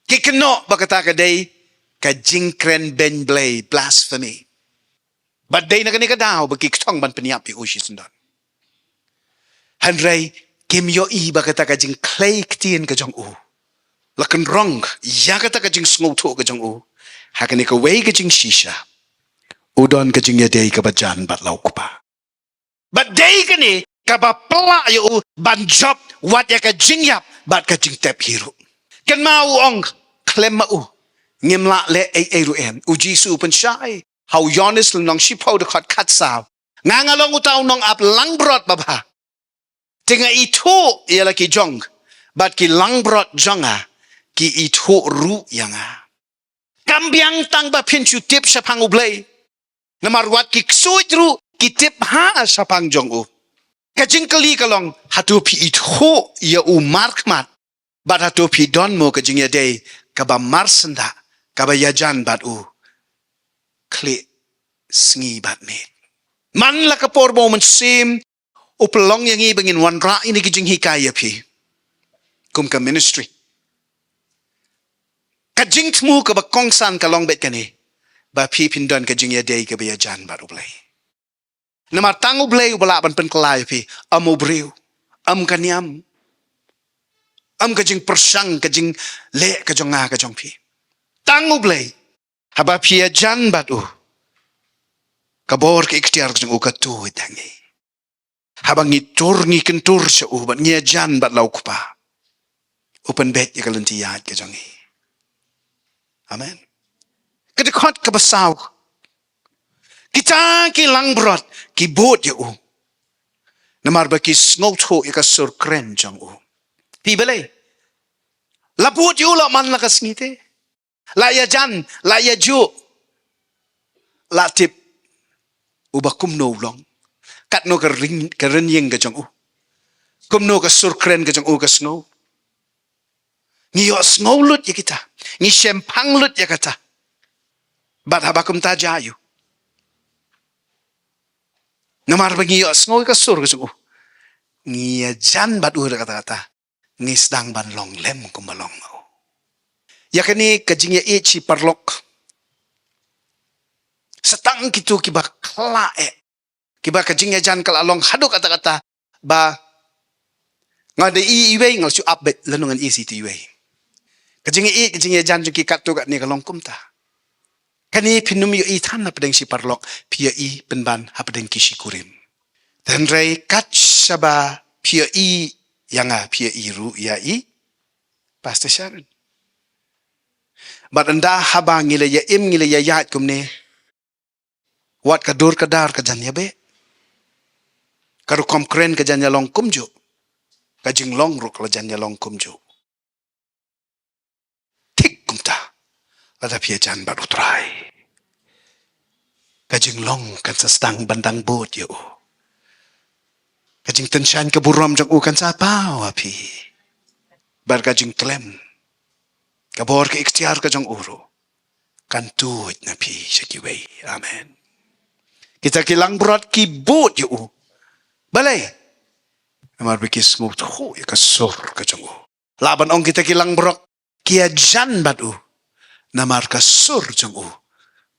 Ki kynnoh ba kata ka dei ka jingkren beiñ Blei, blasphemy. Bad dei na kane ka daw ba ki kthong ban pynïap ïa u shisyndon. Hynrei kim ïohi ba kata ka jingkhlei ktien ka jong u la kynrong ïa kata ka jingsngewthuh ka jong u. Ha kane kawei ka jingshisha u don ka jingïadei kaba jan bad la u Kpa. Bad dei kane kaba pynlah ïa u ban jop wat ïa ka jingïap bad ka jingtep hi ruh. Kynmaw u ong, khlem ma u ngim lah leh ei ei ruh em. U Jisu u pynshai ha u Ïoannis lynnong shiphew dkhot khatsaw, nga nga long uta u nongap langbrot babha. Te nga ithuh ïa la ki jong, bad ki langbrot jong nga ki ithuh ruh ïa nga. Kam biang tang ba phin shu tip shaphang u Blei. Namar wat ki ksuid ruh ki tip ha shaphang jong u. Ka jingkylli ka long, hato phi ithuh ïa u markhmat? Bad hato phi don mo ka jingïadei kaba marsyndah, kaba ïajan bad u khlieh sngi bad miet? Man la ka por ba u Mynsiem u pynlong ïa ngi ba ngin wanrah ïa kine ki jinghikai ïa phi kum ka ministry. Ka jingthmu kaba kongsan ka long beit kane, ba phi phin don ka jingïadei kaba ïajan bad u Blei. Namar tang u Blei uba lah ban pynkylla ïa phi, ym u briew, ym ka niam, ym ka jingpyrshang, ka jingleh ka jong nga ka jong phi. Tang u Blei. Haba phi ïajan bad u, ka bor ka iktiar ka jong u ka tuid ha ngi. Haba ngi tur, ngi kyntur sha u bad ngi ïajan bad la u Kpa, u pynbeit ïa ka lynti ïaid ka jong ngi. Amen. Ka dkhot kaba saw, kita ki langbrot ki bud ïa u, namar ba ki sngewthuh ïa ka sur kren jong u. Phi balei? La bud ïa u la man la ka sngi te. La ïajan, la ïajuh, la tip u ba kumno u long, katno ka ring, ka rynïeng ka jong u, kumno ka sur kren ka jong u ka sngew. Ngi ïohsngew lut ïa kita, ngi shemphang lut ïa kata. Bad haba kumta jia ïa u, namar ba ngi ïohsngew ïa ka sur ka jong u, ngi ïajan bad u da kata kata, ngi sdang ban long lem kumba long ma u. Ïa kane ka jingïaieit shi paralok, sa tang kito kiba khlaiñ, kiba ka jingïajan ka la long haduh katta katta ba nga da ïohi iwei nga la shu ap beit lano ngan ïohi shi tu iwei. Ka jingïaieit, ka jingïajan jong ki katto katne ka long kumta. Kane phin ym ïohi than hapdeng shi paralok, phi ïohi pynban hapdeng ki shikurim. Hynrei kat shaba phi ïohi ïa nga, phi ïohi ruh ïa i Pastor Sharon. Bad ynda haba ngi la ïa im, ngi la ïa ïaid kumne, wat ka dur ka dar ka jan ïa beh. Ka rukom kren ka jan ïa long kumjuh. Ka jinglong ruh ka la jan ïa long kumjuh. Thik kumta, lada phi ïajan bad U Trai, ka jinglong kan sa sdang ban dang bud ïa u. Ka jingtyngshaiñ ka burom jong u kan sa paw ha phi. Bad ka jingkhlem, ka bor, ka iktiar ka jong u ruh kan tuid na phi sha kiwei. Amen. Kita ki langbrot ki bud ïa u. Balei? Namar ba ki sngewthuh ïa ka sur ka jong u. Lah ban ong kita ki langbrot ki ïajan bad u, namar ka sur jong u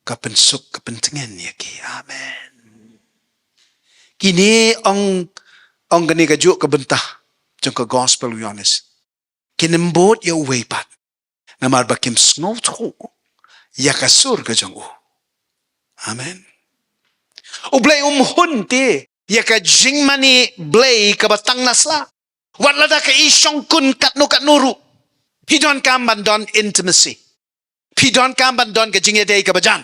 ka pynsuk, ka pyntngen ïa ki. Amen. Kine ong, ong kane kajuh ka bynta jong ka Gospel u Ïoannis. Kin ym bud ïa uwei pat, namar ba kim sngewthuh ïa ka sur ka jong u. Amen. U Blei um hun te ïa ka jingmane Blei kaba tang na sla. Wat lada ka i shongkun katno katno ruh, phi donkam ban don intimacy. Phi donkam ban don ka jingïadei kaba jan,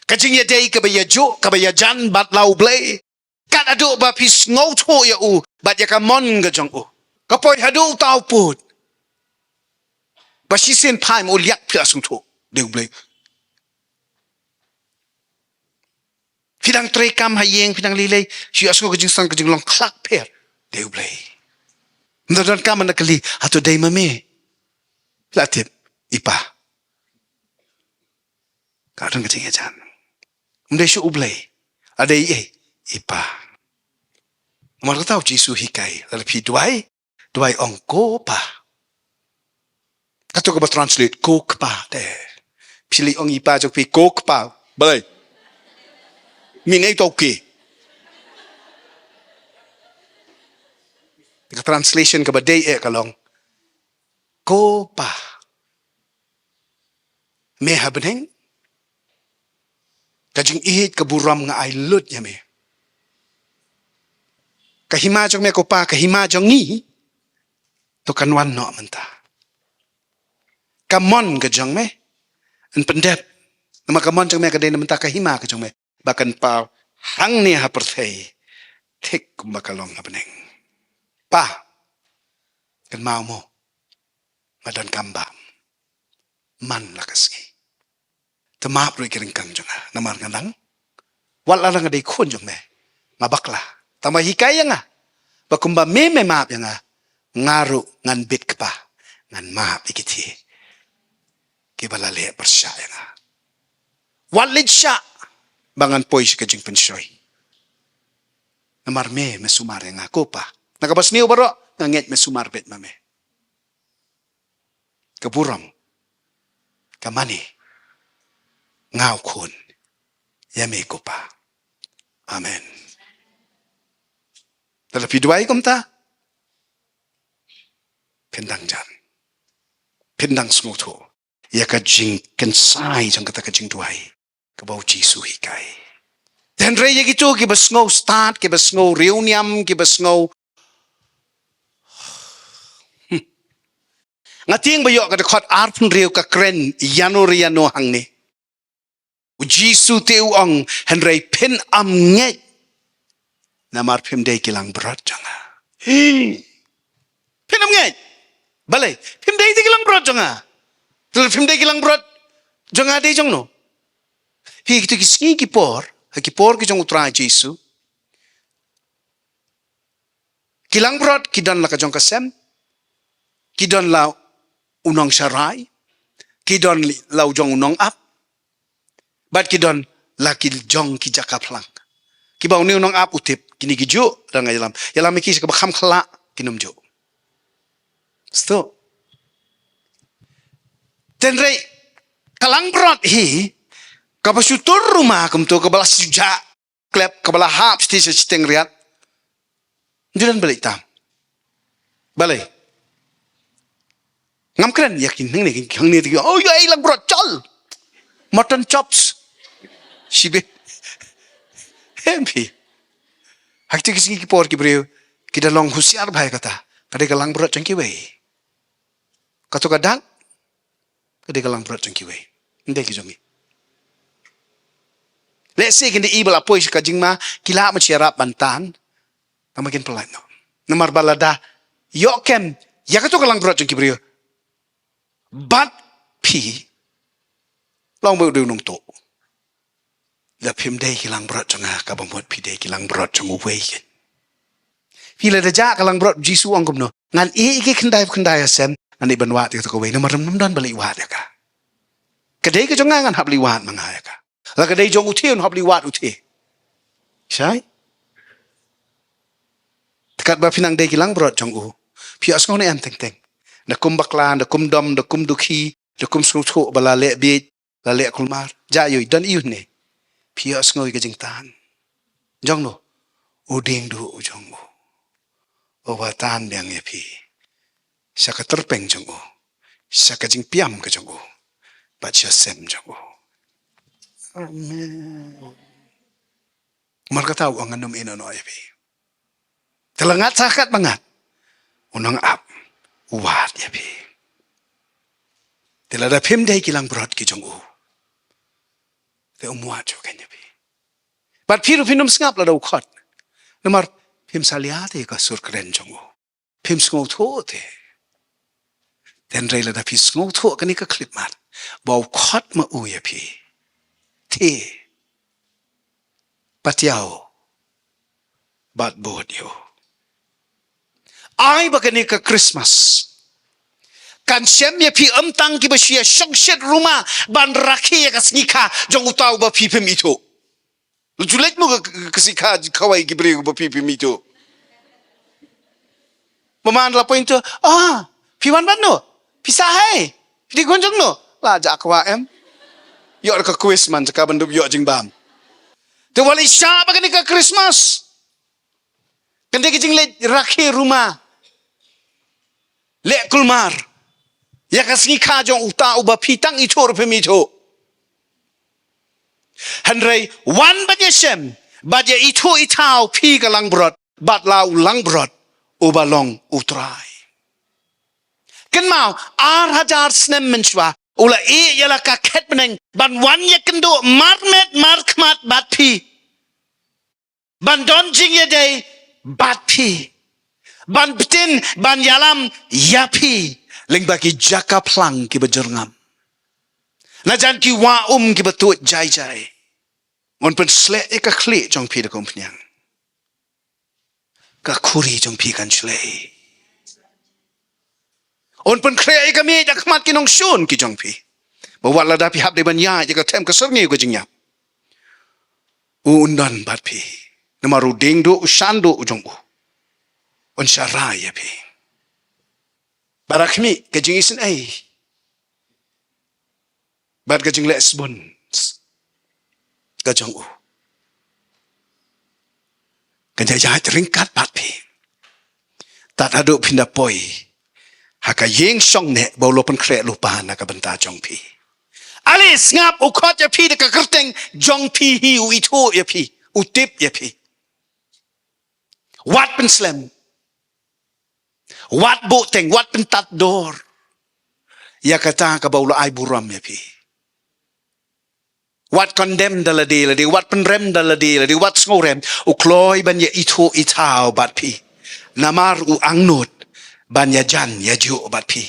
ka jingïadei kaba ïajuh, kaba ïajan bad la U Blei. Kat haduh ba phi sngewthuh ïa u bad ïa ka mon ka jong u. Ka poi haduh u tau pud. Ba shisien phai ma u liak phi la sngewthuh. Dei U Blei. Phi dang trei kam ha ïing, phi dang lei lei. Shu ïohsngew ka jingsang, ka jinglong khlak pher. Dei U Blei. Ym don kam na kali. Hato dei ma me? Phi la tip. I Pa. Ka don ka jingïajan. Ym dei shuh U Blei. A dei ei. I Pa. Namar kata u Jisu hikai. Lada phi duwai. Duwai ong ko Pa. Kato kaba translate ko Kpa te. Phi leh ong i Pa jong phi ko Kpa. Balei? Mynne to ke. Ka translation kaba dei eh ka long. Ko Pa. Me ha bneng. Ka jingïeit ka burom nga ai lut ïa me. Ka hima jong me ko Pa, ka hima jong ngi. To kan wan noh mynta. Ka mon ka jong me. Yn pyndep. Namar ka mon jong me ka dei na mynta ka hima ka jong me. Ba kan paw hangne ha pyrthei. Thik kumba ka long ha bneng. Pa. Kynmaw mo. Nga don kam bam. Man la ka sngi. Te map ruh ïa ki ryngkang jong nga. Namar nga dang. Wat la nga dei khun jong me. Nga bakla. Tang ba hikai ïa nga. Ba kumba me me map ïa nga. Nga ruh ngan bit Kpa. Ngan map ïa ki thie. Kiba la leh pyrshah ïa nga. Wat leit shah. Ba ngan poi sha ka jingpynshoi. Namar me me sumar ïa nga ko Pa. Na kaba sniew baroh nga ngeit me sumar beit ma me. Ka burom. Ka mane. Nga u khun. Ïa me ko Pa. Amen. Te lada phi duwai kumta. Phin dang jan. Phin dang sngewthuh. Ïa ka jingkynsai jong kata ka jingduwai. Kaba u Jisu hikai. Hynrei ïa kito kiba sngew stad, kiba sngew riewniam, kiba sngew. Hmm. Nga tieng ba ïoh ka dkhot arphew hynriew ka kren ïano re ïano hangne. U Jisu te u ong hynrei phin ym ngeit. Namar phim dei ki langbrot jong nga. Hi. Phin ym ngeit. Balei, phim dei te ki langbrot jong nga. Te phim dei ki langbrot jong nga dei jong no. Phi kito ki sngi ki por, ha ki por ki jong u Trai Jisu. Ki langbrot, ki don la ka jong ka sem. Ki don la u nongsharai. Ki don la u jong u nongap. Bad ki don la ki jong ki jaka phlang. Kiba une u nongap u tip, kine ki juh, da nga ïalam. Ïalam ïa ki sha kaba kham khlah, kin ym juh. Sto. Hynrei, ka langbrot hi, kaba shu tur ruma kumto, kaba la shu jah klep, kaba la hap sha shiteng riat. Ym ju don balei tam. Balei. Ngam kren ïa ki hangne, ki hangne te ki, oh, ïa i langbrot, chol. Mutton chops. Shibe. Hem phi. Ha kito ki sngi ki por ki briew, ki da long husiar bha ïa kata. Ka dei ka langbrot jong kiwei. Kato ka dak, ka dei ka langbrot jong kiwei. Ym dei ki jong ngi. Lehse kin da i ba la poi sha ka jingma, ki lah ban ïarap ban tan. Tang ba kin pyllait noh. Namar ba lada ïoh kem ïa kato ka langbrot jong ki briew. Bad phi. Long ba u dei u nongtuh. Lada phim dei ki langbrot jong nga, kaba mut phi dei ki langbrot jong uwei ken. Phi lada jah ka langbrot, Jisu ong kumno. Ngan ïeh ïa ki khyndai khyndai ïa sem, ngan ïeh ban wad ïa kato kawei, namar ym don ba leit wad ïa ka. Ka dei ka jong nga ngan hap leit wad ma nga ïa ka. La ka dei jong u te un hap leit wad u te. Shai. Te katba phi nang dei ki langbrot jong u. Phi ïohsngew ne em teng teng. Da kum bakla, da kum dom, da kum dukhi, da kum sngewthuh ba la leh bieit. La leh kulmar, jah ïoh, don ïoh ne. Phi ïohsngew ïa ka jingtan. Jong no, u dieng duh u jong u. Uba tan biang ïa phi. Sha ka tyrpeng jong u. Sha ka jingpiam ka jong u. Bad sha sem jong u. Amen. Mar kata u ong ngan ym ïehnoh noh ïa phi. Te la ngat sa kat ba ngat. U nongap. U wad ïa phi. Te lada phim dei ki langbrot ki jong u. Te um wad shuh kein ïa phi. Bad phi ruh phin ym sngap lada u khot. Namar phim salia te ka sur kren jong u. Phim sngewthuh te. Hynrei lada phi sngewthuh kane ka khyllipmat ba u khot ma u ïa phi, te patiaw bad bud ïa u. Ai ba kane ka Christmas kan shem ïa phi ym tang kiba shu ïa shongshit ruma ban rakhe ïa ka sngikha jong uta uba phi phim ithuh. Ju leit mo ka, ka, ka sngikha khawai ki briew ba phi phim ithuh. Ba man la point to, ah, phi wan ban no? Phi sa hai? Phi dei khun jong no? La ja kwah em. Ïoh ka quiz man, ka ban dup ïoh jingbam. Te wat leit shah ba kane ka Christmas. Kan dei ka jingleit rakhe ruma, leh kulmar ïa ka sngikha jong uta uba phi tang ithuh ruh phim ithuh. Hynrei wan bad ïa shem bad ïa ithuh ithaw phi ka langbrot bad la u langbrot uba long U Trai. Kynmaw, ar hajar snem mynshuwa u la ïeh ïa la ka khet bneng ban wan ïakynduh marmet markhmat bad phi, ban don jingïadei bad phi, ban btin, ban ïalam ïa phi lyngba ki jaka phlang kiba jyrngam, na jan ki wah um kiba tuid jai jai. Un pynsleh ïa ka khlieh jong phi da ka umphniang. Ka khuri jong phi kan shlei. Un pynkhreh ïa ka miej da khmat ki nongshun ki jong phi, ba wat lada phi hap dei ban ïaid ïa ka them ka syrngiew ka jingïap, u un don bad phi. Namar u dieng duh, u shan duh u jong u, un sharai ïa phi. Ba la khmih ka jingisynei bad ka jingleh sbun ka jong u. Kan ïaid ryngkat bad phi tad haduh phin da poi ha ka ïing shong neh ba u la pynkhreh lypa na ka bynta jong phi. Ale sngap, u khot ïa phi da ka kyrteng jong phi hi, u ithuh ïa phi, u tip ïa phi. Wat pynslem, wat buhteng, wat pyntad dor ïa kata kaba u la ai burom ïa phi. Wat condemn da lade lade, wat pynrem da lade lade, wat sngewrem. U kloi ban ïa ithuh ithaw bad phi. Namar u angnud ban ïajan ïajuh bad phi.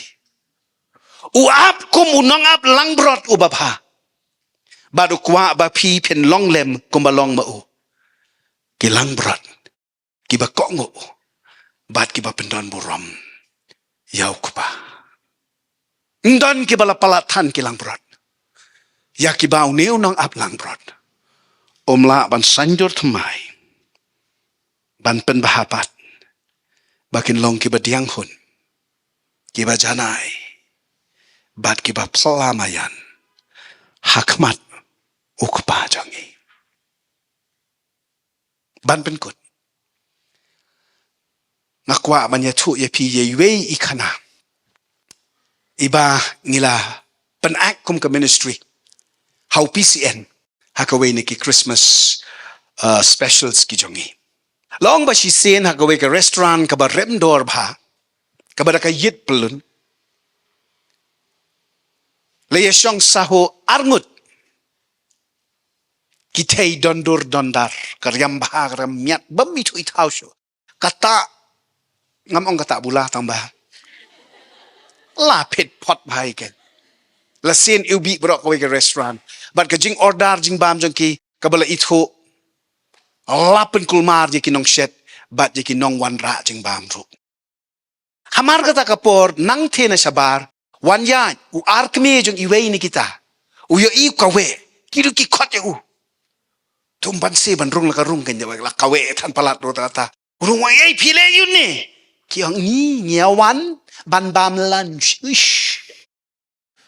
U ap kum u nongap langbrot uba bha. Bad u kwah ba phi phin long lem kumba long ma u. Ki langbrot kiba kohnguh bad kiba pyndon burom ïa u Kpa. Ym don kiba la palat than ki langbrot ïa kiba une u nongap langbrot um lah ban saiñdur thymmai, ban pynbha pat ba kin long kiba diang hun, kiba janai bad kiba phylla maïan ha khmat u Kpa jong ngi. Ban pynkut, nga kwah ban ïathuh ïa phi ïa iwei i khana iba ngi la pynaktieh kum ka ministry ha u P C N ha kawei na ki Christmas, uh, specials ki jong ngi. La ong ba shisien ha kawei ka restaurant kaba rem dor bha, kaba da ka ïit pyllun, la ïashong sahuh arngut ki thei don dur don dar, ka riam bha, ka riam miat, bym ithuh ithaw shuh. Kata, ngam ong kata bula tang ba la phit phot bha ïa ka. La sien iwbih baroh kawei ka restaurant bad ka jingorder jingbam jong ki kaba la ithuh, la pynkulmar ïa ki nongshet bad ïa ki nongwanrah jingbam ruh. Hamar kata ka por, nangtei na shabar, wan ïaid u ar kmie jong iwei na kita. U ïohi u kaweh, ki ruh ki khot ïa u. Tum ban se ban rung la ka rung kan ïa la kaweh than palat ruh kata. U rung, wan ïaid phi leh ïa une. Ki ong ngi, ngi ïa wan ban bam lunch. Uish.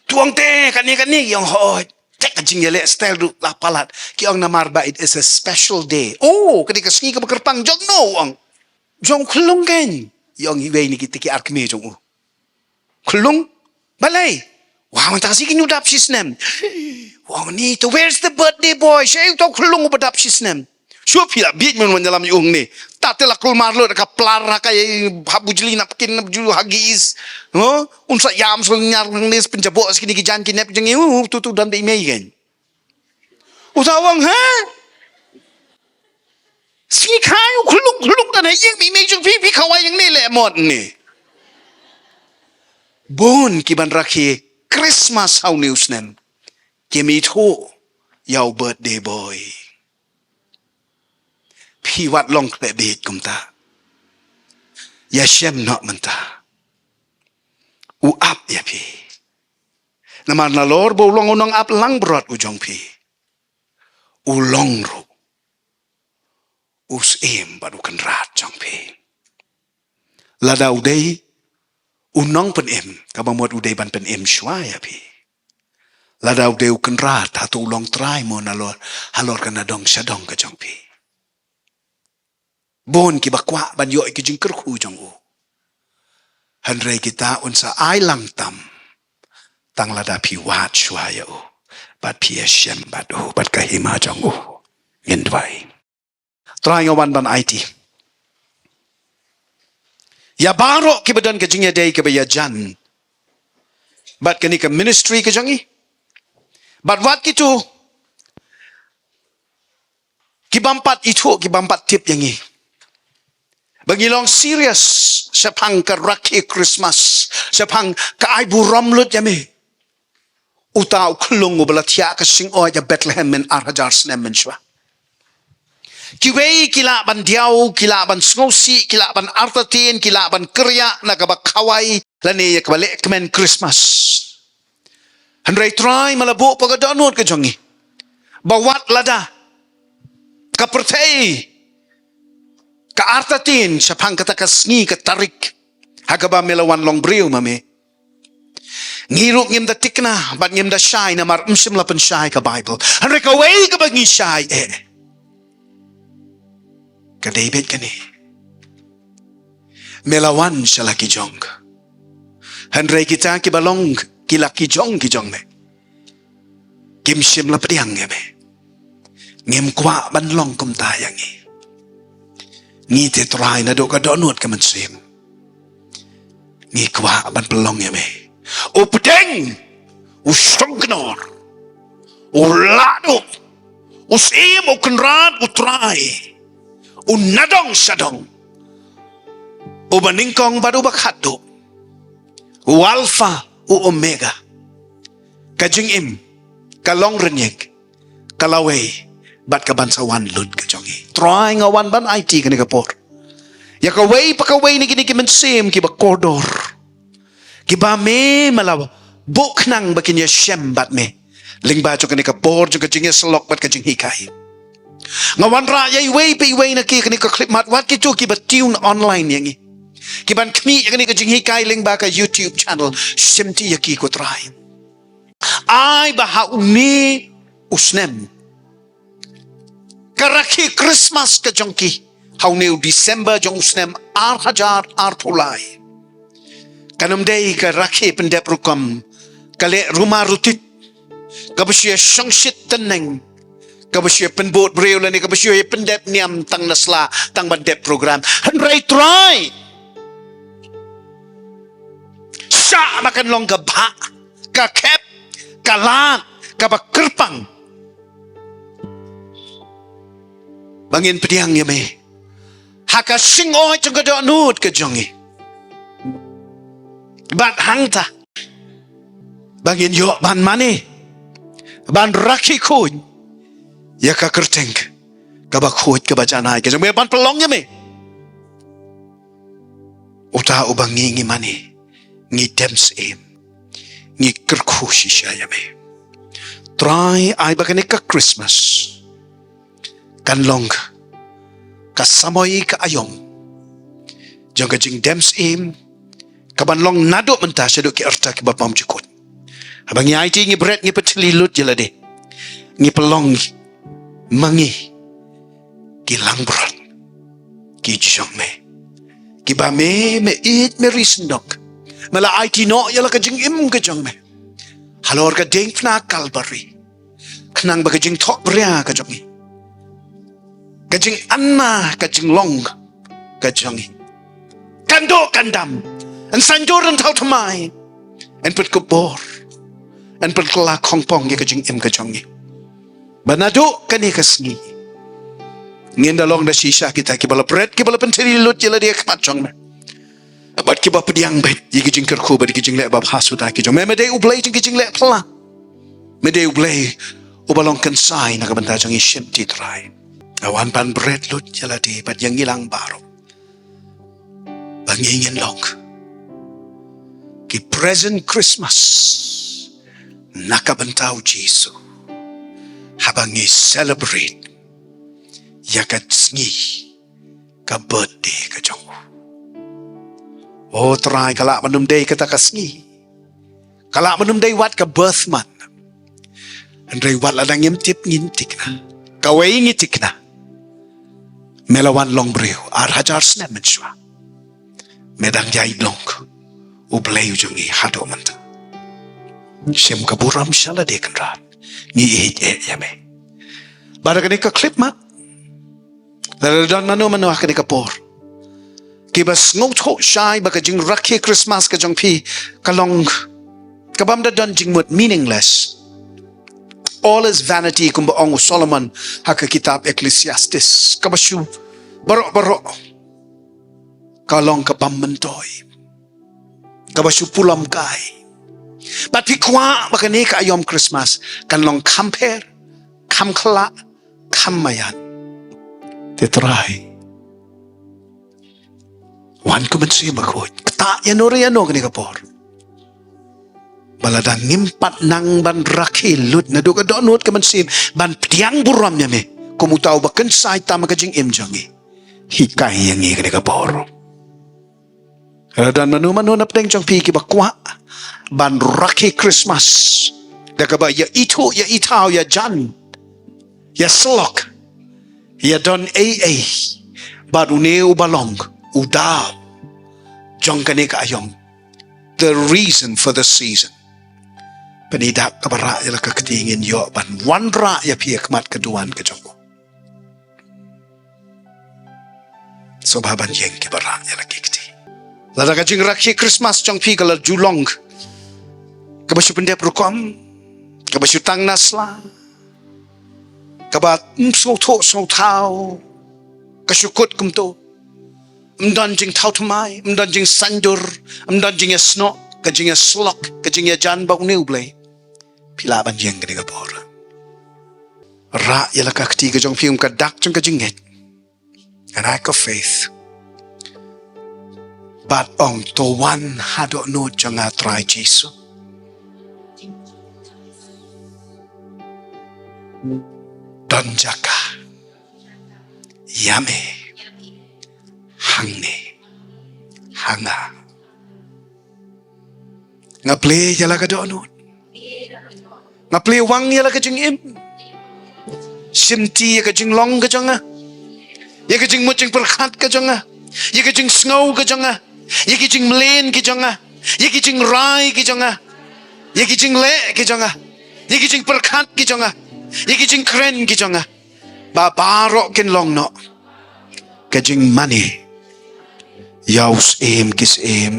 Tu ong te, kane, kane, ki ong hooid. Te ka jingïaleh style ruh la palat. Ki ong namar ba it is a special day. Oh, kane ka sngi kaba kyrpang jong no, u ong. Jong u khyllung kan. Ki ong iwei na kita ki ar kmie jong u. Khyllung? Balei? Wa, mynta shi kin ïa u dap shi snem. U ong ni, to where's the birthday boy? Shaei uta u khyllung uba dap shi snem? Shuh phi la bieit, men wan ïalam ïa u hangne. Te la kulmar lut ka plar ha ka, ha bujli napkin, ha bujli Huggies. Huh? Un sa ïam sa ñiar hangne, sa pynjaboh sa kine ki jaiñ ki nep jong ngi, uh, tu tu don bad i mei kan. Uta u ong, ha? Sngikha ïa u khyllung, khyllung, tang ha ïing bad i mei jong phi, phi khawai hangne leh mot ne. Bun ki ban rakhe Christmas ha une u snem kim ithuh ïa u birthday boy. Phi wat long khleh bit kumta. Ïashem noh mynta. U ap ïa phi. Namar nalor ba u long u nongap langbrot u jong phi, u long ruh u syiem bad u kynrad jong phi. Lada u dei u nongpynim, kaba mut u dei ban pynim shuwa ïa phi. Lada u dei u kynrad, hato u long trai mo nalor, halor ka nadong shadong ka jong phi? Bun kiba kwah ban ïoh ïa ki jingkyrkhu jong u. Hynrei kita un sa ai lang tam tang lada phi wad shuwa ïa u bad phi ïashem bad u bad ka hima jong u. Ngin duwai. Trai, nga wan ban aiti ïa baroh kiba don ka jingïadei kaba ïajan bad kane ka ministry ka jong ngi. Bad wat kito ki bym pat ithuh, ki bym pat tip ïa ngi, ba ngi long serious shaphang ka rakhe Christmas, shaphang ka ai burom lut ïa me, uta u khyllung uba la thiah ka shingoid ha Bethlehem myn ar hajar snem mynshuwa. Kiwei ki lah ban diaw, ki lah ban sngewsih, ki lah ban artatien, ki lah ban kyrïah na kaba khawai lane ïa kaba leh kmen Christmas. Hynrei Trai, me la buh pat ka dohnud ka jong ngi ba wat lada ka pyrthei ka artatien shaphang kata ka sngi ka tarik ha kaba me la wan long briew ma me, ngi ruh ngim da tikna bad ngim da shai namar ym shym la pynshai ka Baibl. Hynrei kawei kaba ngi shai eh, ka dei beit kane: me la wan sha la ki jong, hynrei kita kiba long ki la ki jong ki jong me kim shym la pdiang ïa me. Ngim kwah ban long kumta ïa ngi. Ngi te Trai, naduh ka dohnud ka mynsiem ngi kwah ban pynlong ïa me u pdeng, u shongknor, u lahduh, u syiem, u kynrad, u trai, u nadong shadong, uba nyngkong bad uba khatduh, u Alpha, u Omega, ka jingim, ka longrynïeng, ka lawei bad ka ban sa wan lut ka jong ngi. Trai, nga wan ban aiti kane ka por ïa kawei pa kawei na kine ki mynsiem kiba kordor, kiba me, me la buh khnang ba kin ïashem bad me lyngba jong kane ka bor jong ka jingïasyllok bad ka jinghikai. Nga wanrah ïa iwei pa iwei na ki kane ka khyllipmat, wat kito kiba tune online ïa ngi, ki ban khmih ïa kane ka jinghikai lyngba ka YouTube channel. Shimti ïa ki, ko Trai. Ai ba ha une u snem ka rakhe Christmas ka jong ki, ha une u December jong u snem ar hajar arphew lai, kan ym dei ka rakhe pyndep rukom, ka leh ruma rutit, kaba shu ïa shongshit tynneng, kaba shu ïa pynbud briew lane kaba shu ïa pyndep niam tang na sla tang ban dep program. Hynrei Trai, shah ba kan long ka bhah, ka khep, ka lad, kaba kyrpang, ba ngin pdiang ïa me ha ka shingoid jong ka dohnud ka jong ngi. Bad hangta ba ngin ïoh ban mane, ban rakhe khuid ïa ka kyrteng kaba khuid kaba janai ka jong me, ban pynlong ïa me uta uba ngi ngi mane, ngi dem syiem, ngi kyrkhu shisha ïa me. Trai, ai ba kane ka Christmas kan long ka samoi ka aïom jong ka jingdem syiem, ka ban long naduh mynta shaduh ki rta kiba bymjukut. Haba ngi aiti, ngi bret, ngi pynthylli lut ïa lade, ngi pynlong ma ngi ki langbrot ki jong me, kiba me, me ïeit, me ri syndon. Me la aiti noh ïa la ka jingim ka jong me halor ka diengphna Kalbari, khnang ba ka jingthohbria ka jong ngi, ka jinganna ka jinglong ka jong ngi, kan duh kan dam, yn saiñdur, yn thaw thymmai, yn pynkup bor, yn pynkylla khongpong ïa ka jingim ka jong ngi. Ba naduh kane ka sngi ngin da long da shisha kita kiba la bret, kiba la pynthylli lut ïa lade ha khmat jong me. Bad kiba pdiang beit ïa ki jingkyrkhu bad ki jingleh babha suda ki jong me. Me dei U Blei jong ki jingleh phylla. Me dei U Blei uba long kynsai na ka bynta jong ngi, shim ti Trai. Nga wan ban bret lut ïa lade bad ïa ngi lang baroh ba ngin long ki present Christmas na ka bynta U Jisu, haba ngi celebrate ïa ka sngi ka birthday ka jong u. O Trai, ka lah ban ym dei kata ka sngi, ka lah ban ym dei wat ka birth month. Hynrei wat lada ngim tip ngin thikna, kawei ngi thikna, me la wan long briew ar hajar snem mynshuwa. Me dang ïai long U Blei u jong ngi haduh mynta. Shim ka burom sha lade Kynrad. Ngi ïeit eh ïa me. Bad ha kane ka khyllipmat, lada don mano mano ha kane ka por kiba sngewthuh shai ba ka jingrakhe Christmas ka jong phi ka long kabym da don jingmut, meaningless. All is vanity, kumba ong u Solomon ha ka kitab Ecclesiastes. Kaba shu baroh baroh ka long kabym myntoi, kaba shu pulom kai. Bad phi kwah ba kane ka aïom Christmas kan long kham pher, kham khyllah, kham maïan. Te Trai, wan ko Mynsiem Bakhuid, ktah ïano re ïano kane ka por. Ba lada ngim pat nang ban rakhe lut naduh ka dohnud ka mynsiem ban pdiang burom ïa me kum uta uba kynsai tam ha ka jingim jong ngi, hikai ïa ngi kane ka por. Lada don mano mano na pdeng jong phi kiba kwah ban rakhe Christmas da kaba ïa ithuh, ïa ithaw, ïa jan, ïa syllok, ïa don ei ei bad une uba long u Daw jong kane ka aïom, the reason for the season, pynïaid da kaba rah ïa la ka kti ngin ïoh ban wanrah ïa phi ha khmat ka duwan ka jong u. Sngewbha ban ïeng kiba rah ïa la ki kti. Lada ka jingrakhe Christmas jong phi ka la ju long kaba shu pyndep rukom, kaba shu tang na sla, kaba ym sngewthuh sngewthaw, ka shu kut kumto. Ym don jingthaw thymmai, ym don jingsaiñdur, ym don jingïasnoh, ka jingïasyllok, ka jingïajan bad une U Blei. Phi lah ban ïeng kane ka por. Rah ïa la ka kti ka jong phi kum ka dak jong ka jingngeit, an act of faith. Bad ong, to wan ha dohnud jong nga Trai Jisu. Don jaka ïa me hangne ha nga. Nga plie ïa la ka dohnud. Nga plie wang ïa la ka jingim. Shim ti ïa ka jinglong ka jong nga, ïa ka jingmut jingpyrkhat ka jong nga, ïa ka jingsngew ka jong nga, ïa ki jingmlien ki jong nga, ïa ki jingrai ki jong nga, ïa ki jingleh ki jong nga, ïa ki jingpyrkhat ki jong nga, ïa ki jingkren ki jong nga. Ba baroh kin long noh ka jingmane ïa u Syiem ki syiem.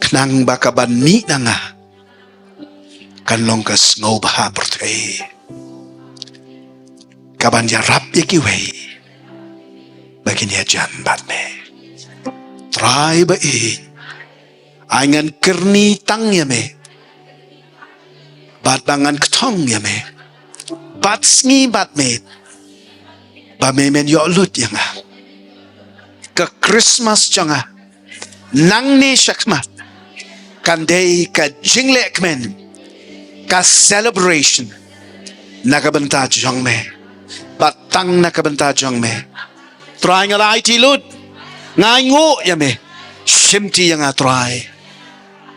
Khnang ba kaban mih na nga kan long ka sngewbha pyrthei, kaban ïarap ïa kiwei ba kin ïajan bad me. Trai ba ïeit, ai ngan kyrni tang ïa me, bad ba ngan kthong ïa me bad sngi bad miet, ba me men ïoh lut ïa nga. Ka Christmas jong nga nangne shakhmat kan dei ka jinglehkmen, ka celebration na ka bynta jong me, bad tang na ka bynta jong me. Trai, nga la aiti lut, nga ainguh ïa me. Shim ti ïa nga Trai.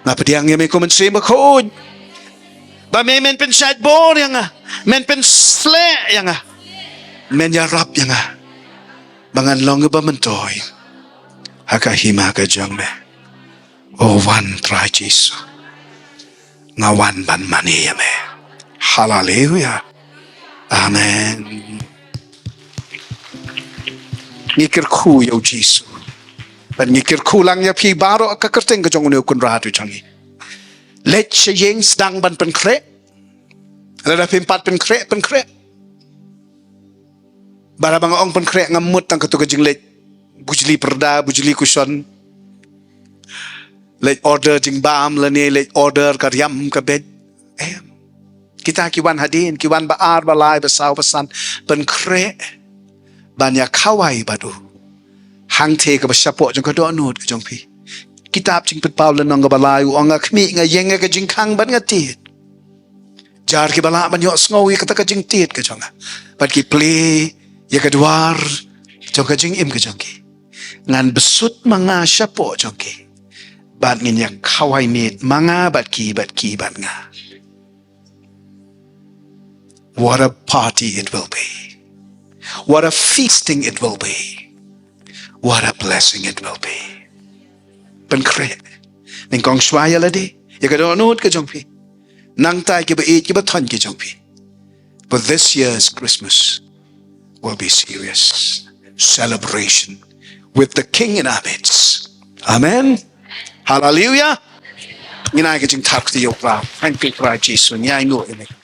Nga pdiang ïa me ko Mynsiem Bakhuid, ba me men pynshait bor ïa nga, men pynsleh ïa nga, men ïarap ïa nga ba ngan long ba myntoi ha ka hima ka jong me. O wan Trai Jisu, nga wan ban mane ïa me. Haleluia. Amen. Ngi kyrkhu ïa u Jisu. Bad ngi kyrkhu lang ïa phi baroh ka kyrteng ka jong une u Kynrad u jong ngi. Leit sha ïing, sdang ban pynkhreh. Lada phim pat pynkhreh, pynkhreh. Bad haba nga ong pynkhreh, ngam mut tang kato ka jingleit Bujli pyrda, bujli kushon. Leit order jingbam lane leit order ka riam ka beit. Em. Kita ki wan hadien, ki wan ba ar, ba lai, ba saw, ba san, pynkhreh ban ïa khawai bad u. Hangtei kaba shapoh jong ka dohnud ka jong phi. Kitab Jingpynpaw lynnong kaba lai u ong, nga khmih, nga ïeng ïa ka jingkhang bad nga tied. Jar kiba lah ban ïohsngew ïa kata ka jingtied ka jong nga. Bad ki plie ïa ka dwar jong ka jingim ka jong ki. Ngan bsut ma nga shapoh jong ki. Bad ngin ïa khawai miet ma nga bad ki, bad ki bad nga. What a party it will be. What a feasting it will be. What a blessing it will be. Pynkhreh. Nyngkong shuwa ïa lade. Ïa ka dohnud ka jong phi. Nangta ïa kiba ïeit kiba thoiñ ki jong phi. But this year's Christmas will be serious. Celebration with the King in our midst. Amen. Hallelujah. Ngin ai ka jingthap kti ïa u Trai. Thank you, Trai Jisu. Ngi ainguh ïa me.